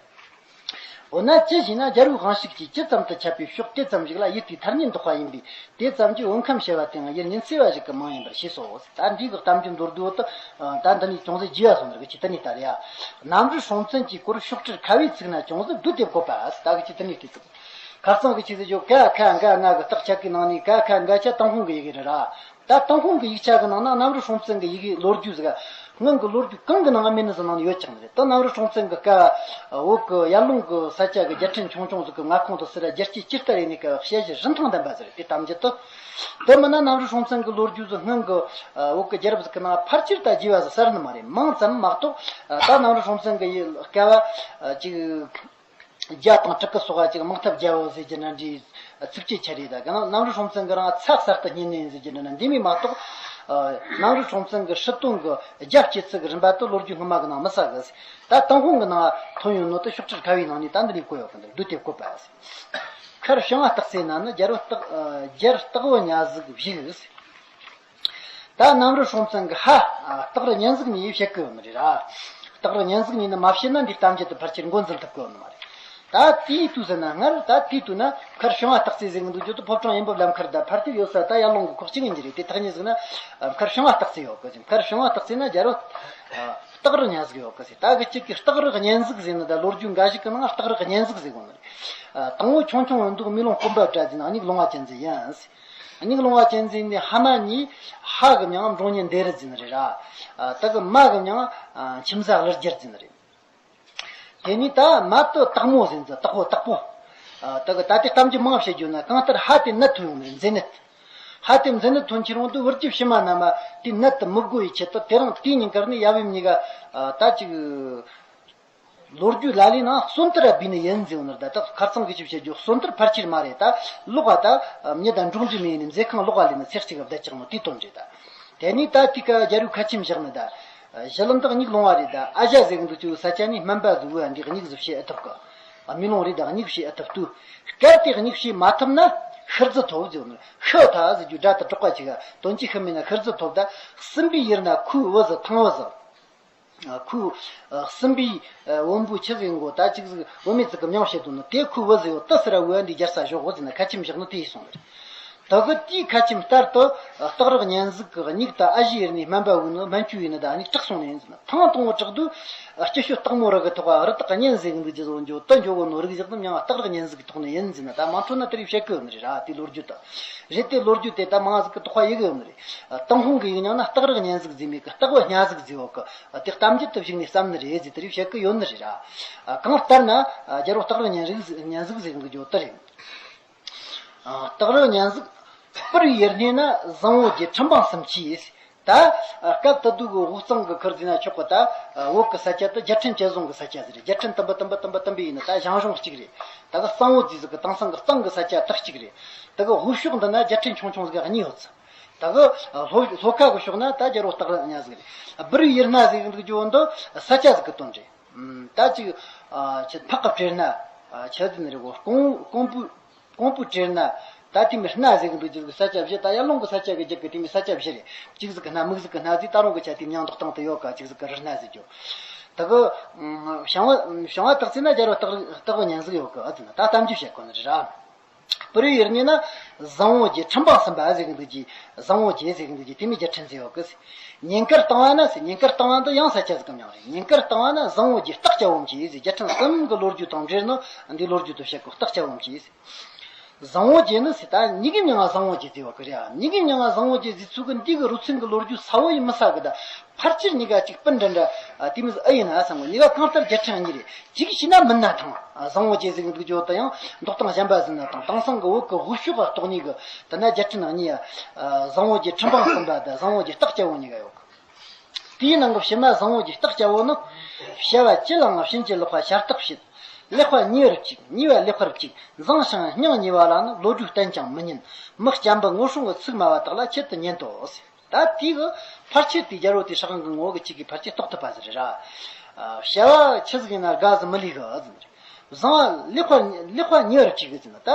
འོ་ན་ཅི་ཞེ་ན། རྒྱལ་པོའི་དབང་ཤུགས་ཀྱིས་ཇི་ཙམ་དུ་ཁྱབ་པའི་ཕྱོགས་དེ་ཙམ་ཞིག་ལ་ཡུལ་དེའི་ཐ་སྙད་འདོགས་པ་ཡིན་པས། དེ་ཙམ་གྱིས་བོད་ཁམས་བྱ་བ་དེའང་ཡུལ་ཉི་ཚེ་བ་ཞིག་གི་མིང་ཡིན་པར་ཤེས་སོ། ད་འདི་གི་གཏམ་རྒྱུད་མདོར་བསྡུས་དུ། ད་འདི་ནས་ཅུང་ཟད་རྒྱས་པ་སོང་ནི་རེད། གི་ཅི་ད་ནི་ལྟར་ཡ། གནམ་རི་སྲོང་བཙན་གྱི་སྐོར་ཤོག་དྲིལ་ཁ་བའི་ཚིག་ན་ཅུང་ཟད་བསྡུས་ཏེ་བཀོད་པ། ད་གི་ཅི་ད་ནི་ལྟར་དུ། ཁ་རྩང་གི་ཆི་ཟེར་རྒྱུ། ཀ་ཁ་ག་ང་གི་རྟགས་ཆག་གི་ནང་ནས་ཀ་ཁ་འགའ་ཆ་ཏུན་ཧོང་གི་ཡི་གེ་རེད་ར། ད་ཏུན་ཧོང་གི་ཡིག་ཆ་གི་ནང་ན་གནམ་རི་སྲོང་བཙན་གི་ཡི་གེ་ལོ་རྒྱུས་ཟིག་སྔོན་གི་ལོ་རྒྱུས་གང་གི་ནང་མེད་ནི་ཟིག་ནང་ཡོད་ཀྱང་རེད། ད་གནམ་རི་སྲོང་བཙན་གི་སྐབས་བོད་གི་ཡར་ཀླུང་གི་ས་ཆ་གི་རྒྱལ་ཕྲན་ཆུང་ཆུང་ཟིག་གི་མངའ་ཁོངས་དུ་ཟེར་ར། རྒྱལ་སྤྱིའི་ཇི་ལྟར་ཡིན་ནི་གི་དཔྱད་གཞི་རིན་ཐང་ལྡན་པ་ཟིག་རེད། དེ་གཏམ་རྒྱུད་དུ། དེ་མིན་ན་གནམ་རི་སྲོང་བཙན་གི་ལོ་རྒྱུས་ཟིག་སྔོན་གི་བོད་གི་རྒྱལ་རབས་ཟིག་གི་ནང་ཕལ་ཆེར་ད་རྒྱས་པ་ཟིག་གསལ་ནི་མ་རེད། མིང་ཙམ་མ་གཏོགས། ད་གནམ་རི་སྲོང་བཙན་གི་སྐབས་ཅིག་རྒྱ་དང་གྲི་གུ་སོགས་ཅིག་དམག་འཐབ་རྒྱལ་པོ་ཟེར་གྱི་ན་འདྲའི་ཚིགས་བཅད་ཆ་རེད། ད་ག་ན་གནམ་རི་སྲོང་བཙན་གི་རིང་ཚ་གསར་དུ་རྙེད་ནི་ཡིན་ཟེར་གྱི་ན་འདི་མོ་མ་གཏོགས། གནམ་རི་སྲོང་བཙན་གི་སྲིད་དོན་གི་རྒྱ་བསྐྱེད་ཚུལ་གི་རིམ་པ་དེ་ལོ་རྒྱུས་སྔོན་མ་གི་ནང་མི་གསལ་གི། ད་ཏུན་ཧོང་གི་ནང་ཐོན་ཡོད་ནོ་དེ་ཤོག་དྲིལ་ཁ་བའི་ནང་ནས་ད་འདི་ནས་བཀོད་ཡོད་གི། འདིར་བསྡུས་ཏེ་བཀོད་པ་ཟེར། མཁར་བྱང་སྟག་རྩེ་ན་ནི་རྒྱལ་པོ་སྟག་རྒྱལ་སྟག་བུ་གཉའ་གཟིགས་བཞུགས་ཟེར། ད་གནམ་རི་སྲོང་བཙན་གི་ཕ་སྟག་རི་གཉན་གཟིགས་ནས་བཤད་གི་ཡོད་ནི་རེད་ར། སྟག་རི་གཉན་གཟིགས་ནས་ནི་མ་བཤད་ན་འདི་གཏམ་རྒྱུད་དེ་ཕལ་ཆེར་མགོ་འཛིན་ཐུབ་གི་ཡོད་ནི་མ་རེད། ད་དེའི་དུས་ཟེར་ན། སྔར་ད་དེའི་དུས་ན་མཁར་བྱང་བ་སྟག་རྩེ་ཟེར་གི་འདུག་རྒྱུ་དུ། ཕོ་བྲང་ཡིན་པ་ལ་མཁར་ད་ཕར་དེར་ཡོད་ས་ད་ཡར་ལུང་གི་ཁོག་ཅིག་ཡིན་གྱི་རེད། དེ་ཐག་ཉེ་ཟིག་ན་མཁར་བྱང་བ་སྟག་རྩེ་ཡོད་གི་ཟེར། མཁར་བྱང་བ་སྟག་རྩེ་ན་རྒྱལ་པོ་སྟག་རི་གཉན་གཟིགས་ཡོད་གི་ཟེར། ད་གི་གཅིག་གི་སྟག་རི་གཉན་གཟིགས་ཟེར་ནི་ད་ལོ་རྒྱུས་འགའ་ཞིག་གི་ནང་སྟག་རི་གཉན་གཟིགས་ཟེར་གོ་ནི་རེད། དང་པོ་ཆུང་ཆུང་ཡོད་འདུག་མེ་ལོང་སྐོམ་པ་བྲལ་ཟེར་ན་སྙིགས་ལོང་བ་ཅན་ཟིག་ཡིན་ཟེར། སྙིགས་ལོང་བ་ཅན་ཟེར་ནི་ཕ་མ་གཉིས། ཕ་གི་མྱིང་འབྲོང་གཉན་འདན་རི་ཟེར་ནི་རེད་ར། ད་གི་མ་གི་མྱིང་ཁྱིམ་བཟའ་ཀླུ་རྒྱལ་ཟེར་ནི་རེད། དེ་ནས་ད་མ་དེ་སྟག་མོ་ཟེར་ནི། སྟག་པོ། སྟག་པོ། ད་གི་ད་དེ་གཏམ་རྒྱུད་མང་བཤད་རྒྱུ་ན། གང་ལྟར་ཕ་དེ་ནད་ཐོན་ཡོང་ནི་རེད། མཛེ་ནད། ཕ་དེ་མཛེ་ནད་ཐོན་ཁྱེར་འོང་དུས་བུ་རྒྱུད་ཕྱི་མ་རྣམས་དེ་ནད་དེ་མི་འགོ་བའི་ཆེད་དུ་དེ་རིང་དེའི་ཉིན་དཀར་ནས་ཡབ་ཡུམ་གཉིས་ཀ་ད་ཅིག་ལོ་རྒྱུས་ལ་ལས་ནང་གསོན་དར་བ་བུས་ནི་ཡིན་ཟེར་བ་ནི་རེད། ད་ཁ་རྩང་གི་ཆིབས་བཤད་རྒྱུ་གསོན་དར་ཕལ་ཆེར་མ་རེད། ད་ལོག་ག་ད་མྱི་དང་འགྲོགས་འདྲིས་མེད་ནི་མཛེ་ཁང་ལོག་ག་ལས་ནི་ཚེ་གཅིག་བསྡད་ཀྱང་མོ་དེའི་དོན་རེད། ད་དེ་ནས་ད་དེ་ཀ་རྒྱལ་པོས་ཁ་ཆེམས་བཞག་ནི། ད་གཞི་ལམ་དག་སྙིགས་ལོང་བ་རེད། ད་ཨ་ཞ་ཟེར་གི་འདུག་ཅུ་ས་ཆ་ནས་སྨན་པ་ཟིག་བོས་འདི་གཉིས་ཟིག་བྱེད་ཨེ་ཐུབ་གི། ཨ་མེ་ལོང་རེད། ད་གཉིས་བྱེད་ཨེ་ཐུབ་དུས། གལ་ཏེ་གཉིས་བྱེད་མ་ཐུབ་ན་ཤི་རྫི་ཐོབ་ཟེར་བ་ནི། ཤི་ཐ་ཟེར་རྒྱུ་དགྲ་དང་གྲོགས་པ་ཅིག་ག་དོན་གྱིས་ཤི་མེད་ན་ཤི་རྫི་ཐོབ། ད་སྲིན་པོའི་ཡུལ་ན་ཁོའི་བུ་ཟིག་ཐང་བུ་ཟིག་ཁོའི་སྲིན་པོའི་བོན་པོའི་ཆི་ཟིག་གོ། ད་ཅིག་ཟིག་བུད་མེད་ཟིག་གི་མྱིང་བཤད་དོ་ནི། དེ་ཁོའི་བུ་ཟིག་ཡོད། དེ་སི་ར་བུ་འདི་རྒྱལ་ས་ཞོག་གོ་ཟེར་ན་ཁ་ཆེམས་བཞག་ནི་དེ་ཡིས་སོང་ནི་རེད། ད་གི་དེའི་ཁ་ཆེམས་ལྟར་དུ་སྟག་རི་གཉན་གཟིགས་ཀྱི་མྱིག་ད་ཨ་ཞེ་ཡུལ་ནས་སྨན་པ་བོས་ནི། སྨན་བཅོས་ཡིན་ནི། ད་མྱིག་སྐྲག་སོང་ནི་ཡིན་ཟེར་ན། ཐེངས་དང་པོ་སྐྲག་དུས་སྐྱི་ཤོད་སྟག་མོ་རི་གི་ཐོག་ག་རི་དྭགས་གཉན་ཟེར་གི་འདུག་རྒྱུ་བཟོ་རྒྱུ་དེ་འགྱོ་གོ་ནོ་རིགས་བཞག་ནི་མྱིང་སྟག་རི་གཉན་གཟིགས་ཐོག་ནས་ཡིན་ཟེར་ན། ད་མང་ཁྲོ་ན་དེ་རིགས་བཤད་གི་ཡོད་ནི་རེད་ར། དེ་ལོ་རྒྱུས་དང་རེད། དེ་ལོ་རྒྱུས་དེ་ད་མང་ཟིག་གི་དོགས་པ་ཡེ་གི་ཡོད་ནི་རེད། ཏུན་ཧོང་གི་ཡིག་རྙིང་ན་སྟག་རི་གཉན་གཟིགས་ཟེར་མེད་གི། སྟག་པོ་གཉན་གཟིགས་ཟེར་བ་གི། དེ་གཏམ་རྒྱུད་དུ་བཞུགས་ནས་བརྩམས་ནི་རེད་ཟེར་དེ་རིགས་བཤད་གི་ཡོད་ནི་རེད་ར། གང་ལྟར་ན་རྒྱལ་པོ་སྟག་རི་གཉན་རིགས་གཉན་གཟིགས་ཟེར་གི་འདུག་རྒྱུ་དེ་རེད། སྟག་རི་གཉན་གཟིགས་པུར་བའི་ཡུལ་སྣེ་ན་བཟང་བོ་རྒྱས་ཁྲི་འབངས་གསུམ་གྱིས། ད་སྐབས་དེ་དུས་ཀྱི་དབུས་གཙང་གི་ཁུལ་ཟེར་ན་ཆོག་གི། ད་བོད་ཀྱི་ས་ཆ་དེ་རྒྱལ་ཕྲན་བཅུ་བཟུང་གི་ས་ཆ་ཟེར། རྒྱལ་ཕྲན་དུམ་བུ་དུམ་བུ་དུམ་བུ་དུམ་བུ་ཡིན་ན་ད་ཞང་ཞུང་གཅིག་རེད། ད་གི་གཙང་བོ་རྫས་ཟིག་གི་དེང་སང་གི་གཙང་གི་ས་ཆ་དེ་གཅིག་རེད། ད་གི་དབུས་ཕྱོགས་འདི་ན་རྒྱལ་ཕྲན་ཆུང་ཆུང་ཟིག་གཉིས་ཡོད་ཚུལ། ད་གི་ལྷོ་ལྷོ་ཁ་གི་ཕྱོགས་ན་ད་རྒྱལ་པོ་སྟག་རི་གཉན་གཟིགས་རེད། སྦུར་བའི་ཡུལ་སྣེ་ཟེར་གི་འདུག་རྒྱུ་བོ་འདི་ས་ཆ་ཟིག་གི་དོན་རེད། ད་ཅིག་ཨ་ཆེ་འཕགས་ཀྱི་བྲེ་སྣ། ཨ་ཆེ་ཟིན་རེ་གོ། ཀོང་ཀོང་པོའི་ཀོང་པོའི་བྲེ་སྣ། ད་དེ་མི་སྣ་ཟེར་གི་འདུག་རྒྱུ་གི་ས་ཆ་བཞི། ད་ཡར་ལུང་གི་ས་ཆ་གི་རྒྱུད་གི་དེ་མི་ས་ཆ་བཞི་རེད། གཅིག་ཟིག་གི་སྣ། མིག་ཟིག་གི་སྣ་ཟིག་ད་རུང་གི་ཆ་དེ་མྱིང་འདོགས་སྟངས་དེ་ཡོད་ག། གཅིག་ཟིག་གི་རི་སྣ་ཟེར་རྒྱུ། ད་གི་ཞང་བ་ཞང་བ་སྟག་རྩེ་ན་རྒྱལ་པོ་སྟག་སྟག་པོ་གཉན་གཟིགས་ཡོད་གི། ཨ་ཙི་ན་ད་གཏམ་རྒྱུད་བཤད་གོ་ནི་རེད་ར། པུར་བའི་ཡུལ་སྣེ་ན་བཟང་བོ་རྒྱས་ཁྲི་འབངས་གསུམ་པ་ཟེར་གི་འདུག་རྒྱུ། བཟང་བོ་རྒྱས་ཟེར་གི་འདུག་རྒྱུ་དེ་མི་རྒྱལ་ཕྲན་ཟེར་ཡོད་གི་ཟེར། ཉེན་དཀར་བཏང་བ་ན་ཟེར། ཉེན་དཀར་བཏང་བ་འདི་ཡང་ས་ཆ་ཟིག་གི་མྱིང་རེད། ཉེན་དཀར་བཏང་བ་ན་བཟང་བོ་རྒྱས་སྟག་སྐྱ་བོ་མཆེད་ཟེར། རྒྱལ་ཕྲན་གསུམ་གི་ལོ་རྒྱུས་དང་འབྲེལ་ནོ་འདི་ལོ་རྒྱུས་དུ་བཤད་གོ། སྟག་སྐྱ་བོ་མཆེད་ཟེར། བཟང་བོ་རྒྱས་ནི་ཟེར། ད་མྱིག་གི་མྱིང་ང་བཟང་བོ་རྒྱས་ཟེར་བ་གི་རེད། མྱིག་གི་མྱིང་ང་བཟང་བོ་རྒྱས་ཟེར་ཚུལ་གི་འདི་གི་རུ་མཚན་གི་ལོ་རྒྱུས་ས་བོ་ཡི་མི་ས་གི། ད་ཕལ་ཆེར་གཉིས་ཀ་གཅིག་སྤུན་འདྲ་འདྲ་དེ་མི་ཟིག་ཨེ་ཡིན་ན་བསམ་གི། གཉིས་ཀ་གང་ལྟར་རྒྱལ་ཕྲན་གཉིས་རེད། གཅིག་བྱས་ན་མིན་ན་ཐང་བཟང་བོ་རྒྱས་ཟེར་གི་འདུག་རྒྱུ་དེ་ཡང་འདོགས་སྟངས་གཞན་པ་ཟིན་ན་ཐང་། དེང་སང་གི་བོད་གི་དབུས་ཕྱོགས་གཏོགས་ནི་གི་དེ་ན་རྒྱལ་ཕྲན་གཉིས་ཡ། བཟང་བོ་རྒྱས་ཁྲི་འབངས་གསུམ་པ་དང་བཟང་བོ་རྒྱས་སྟག་སྐྱ་བོ་གཉིས་ཀ་ཡོད་གི། དེའི་ནང་གི་ཕྱི་མ་བཟང་བོ་རྒྱས་སྟག་སྐྱ་བོ་ནི། བྱ་བ་ཅི་ལའང་བྱིན་གྱིས་རློབ་པ་ཤ་སྟག་བྱེད། ལེགས་པ་ཉེ་བར་བཅུག་ཉེས་པ་ལེགས་པར་བཅུག་མཛངས་ཤིང་སྙིང་ཉེ་བ་ལ་ནི་བློ་གྲོས་བརྟན་ཀྱང་མི་ཉན། མི་སྐྱམ་པོ་ངོ་སྲུང་གི་ཚིག་སྨྲ་བ་དག་ལ་ཆེད་དུ་ཉན་ཏོ་ཟེར། ད་དེའི་གི་ཕལ་ཆེར་དེ་རྒྱལ་པོ་དེ་སྲིད་དབང་གི་ངོ་བོ་གི་གཅིག་གིས་ཕལ་ཆེར་རྟོགས་ཐུབ་པ་ཟིག་རེད་ར། བྱ་བ་ཆི་ཟིག་ཡིན་ན་དགའ་ཟིག་མི་ལས་གི་ཟིག་རེད། བཟང་བ་ལེགས་པ་ལེགས་པ་ཉེ་བར་བཅུག་གི་ཟེར་ན། ད་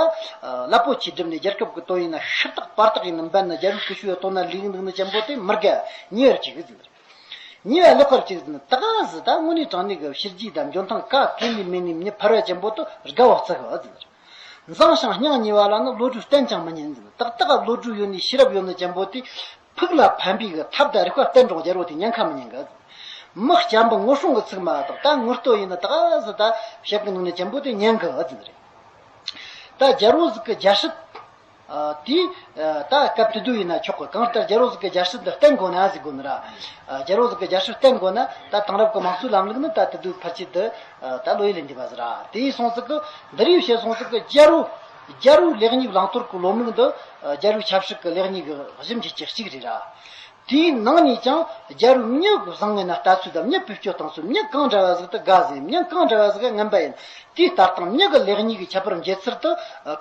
རླབས་པོ་ཆེ་བསྒྲུབས་ནས་རྒྱལ་ཁབ་ཀྱི་དོན་ཡིན་ན་ཤི་སྟག་པ་སྟག་ཡིན་ན་འབད་ན་རྒྱལ་པོའི་སྐུ་ཞབས་དོན་ན་ལུས་འདུག་ནི་ཅན་པོ་དེ་མི་དགའ། ཉེ་བར་བཅུག་གི་ཟེར་ན། ཉེས་པ་ལེགས་པར་བཅུག་ཟེར་ན། ད་ག་ཟེར། ད་དངོས་གནས་དྲང་གནས་ཀྱི་ཕྱི་རྒྱུད་དང་འཇོན་ཐང་ག་གེ་ལས་མེད་ནི་མྱི་ཕལ་བ་ཅན་པོ་དེ་དགའ་བ་བརྩི་གི་ཟེར་ན། མཛངས་ཤིང་སྙིང་ཉེ་བ་ལ་ནི་བློ་གྲོས་བརྟན་ཅང་མི་ཉན་ཟེར་ན། ཏག་ཏག་བློ་གྲོས་ཡོད་ནི་ཤེས་རབ་ཡོད་ནི་ཅན་པོ་དེ། ཕུགས་ལ་ཕན་པའི་གི་ཐབས་དང་རིག་པ་བསྟན་རུང་རྒྱལ་པོ་དེ་ཉན་ཁ་མི་ཉན་གི། མི་སྐྱམ་པོ་ངོ་སྲུང་གི་ཚིག་སྨྲ་བ་དག་ད་ངུ་ལྟོ་ཡིན་ན་ད་ག་ཟེར། ད་བཤད་གི་འདུག་ནི་ཅན་པོ་དེ་ཉན་གི་ཟེར་ནི་རེད། ད་རྒྱལ་པོ་ཟིག་གི་རྒྱལ་སྲིད་དེ་ད་སྐབས་དེ་དུས་ཡིན་ན་ཆོག་གི། གང་ལྟར་རྒྱལ་པོ་ཟིག་གི་རྒྱལ་སྲིད་འདི་བརྟན་དགོས་ན་ཟེར་དགོས་ནི་ར། རྒྱལ་པོ་ཟིག་གི་རྒྱལ་སྲིད་བརྟན་དགོས་ན་ད་དེང་རབས་ཀྱི་དམངས་གཙོའི་ལམ་ལུགས་ནི་ད་དེ་དུས་ཕལ་ཆེར་དུ་ད་བློ་ཡུལ་ལས་འདས་པ་ཟིག་ར། དེ་ཡིན་སོང་ཟིག་གི་འདི་རིགས་བཤད་སོང་ཟིག་གི་རྒྱལ་པོ་རྒྱལ་པོའི་ལེགས་ཉེས་བླང་དོར་གི་ལམ་ལུགས་འདི་རྒྱལ་པོའི་ཆབ་སྲིད་ཀྱི་ལེགས་ཉེས་ཀྱི་གཞི་འཛིན་གྱི་གཅིག་རེད་ར། དེའི་ནང་ནས་ཀྱང་རྒྱལ་པོའི་མྱི་བཟང་ངན་ན་ལྟ་ཚུལ་དང་། མྱི་བེད་སྤྱོད་བཏང་ཚུལ། མྱི་གང་འདྲ་བ་ཟིག་དེ་དགའ་ཟིག་མྱི་གང་འདྲ་བ་ཟིག་ངན་པ་ཡིན། དེའི་ལྟ་སྟངས་མྱི་གི་ལེགས་ཉེས་ཀྱི་ཁྱད་པར་འབྱེད་ཚུལ་དེ་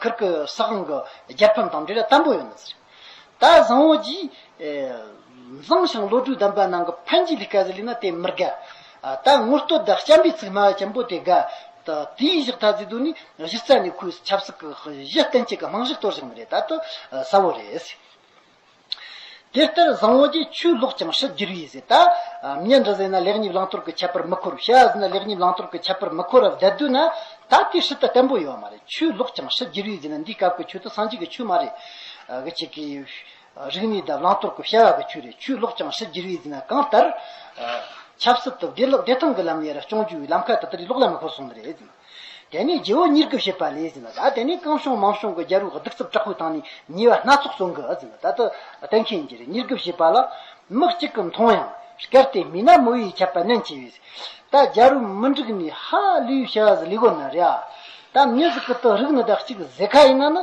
ཁུར་གི་སྲིད་དབང་གི་རྒྱལ་ཕམ་དང་འབྲེལ་བ་དམ་པོ་ཡོད་ནི་ཟེར། ད་བཟང་བོ་རྒྱས་མཛངས་ཤིང་བློ་གྲོས་ལྡན་པ་ནང་གི་ཕན་གྱི་ལས་ཀ་ཟིག་ལས་ན་དེ་མི་དགའ། ད་ངུ་ལྟོ་དང་སྐྱམ་པོའི་ཚིག་སྨྲ་བ་ཅན་པོ་དེ་དགའ། ད་དེའི་བཞག་ཐ་ཟིག་དུས་ནི་གཞི་རྩ་ནས་ཁོའི་ཆབ་སྲིད་ཀྱི་གཞི་རྟེན་གཅིག་གི་རྨང་གཞི་གཏོར་བཞག་ནི་རེད། ད་དེ་ཟབ་བོ་རེད། དེ་ལྟར་བཟང་བོ་རྗེ་ཆོས་ལོག་ཀྱང་སྲིད་བསྒྱུར་བའི་ཟེར། ད་མྱི་འདྲ་ཟེར་ན་ལེགས་ཉེས་བླང་དོར་གྱི་ཁྱད་པར་མི་འཁོར། བྱ་བ་ཟེར་ན་ལེགས་ཉེས་བླང་དོར་གྱི་ཁྱད་པར་མི་འཁོར་བ་བསྡད་དུས་ན། ད་དེ་སྲིད་དུ་བརྟན་པོ་ཡོད་མ་རེད། ཆོས་ལོག་ཀྱང་སྲིད་བསྒྱུར་བའི་ཟེར་ན། འདིའི་སྐབས་ཀྱི་ཆོས་དེ་སངས་རྒྱས་ཀྱི་ཆོས་མ་རེད། གི་ཅིག་གི་རིག་གནས་དང་བླང་དོར་གྱི་བྱ་བ་གི་ཆོས་རེད། ཆོས་ལོག་ཀྱང་སྲིད་བསྒྱུར་བའི་ཟེར་ན། གང་ལྟར་ཆབ་སྲིད་དུ་བདེ་ལེགས་བདེ་ཐང་གི་ལམ་ནས་ར་སྐྱོང་རྒྱུ་བའི་ལམ་ཁ་དེ་ལྟར་ལོག་ལ་མི་འཁོར་སོང་ནི་རེད་ཟེར་ན། དེ་ནས་རྗེ་བོ་མྱུར་གི་བྱེད་པ་ལས་ཟེར་ན། ད་དེ་ནས་གང་བྱུང་མང་བྱུང་གི་རྒྱལ་པོའི་གདུག་རྩུབ་དྲག་པོའི་སྟེང་ནས་ཉེས་པ་སྣ་ཚོགས་གསོག་གི་ཟེར་ན། ད་ལྟ་གཏན་འཁེལ་གྱི་རེད། མྱུར་གི་བྱེད་པ་ལ། མི་གཅིག་གིས་མཐོང་ཡང་བསྐལ་ཏེ་སྨྲས་ན། མི་བས་འཆད་པ་ནན་ཆེ་བས། ད་རྒྱལ་པོ་མི་འགྲིག་ནས་ཧ་ལས་བྱ་བ་ཟིག་ལས་གོ་ན་རེད་ཨ། ད་མྱི་ཟིག་གི་དུ་རིག་ནི་ད་གཅིག་ཟེར་ཁ་ཡིན་ན་ནི།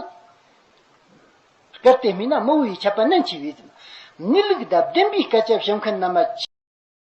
བསྐལ་ཏེ་སྨྲས་ན་མི་བས་འཆད་པ་ནན་ཆེ་བས་ཟེར། གནས་ལུགས་དང་བདེན་པའི་སྐད་ཆ་བཤད་མཁན་རྣམས།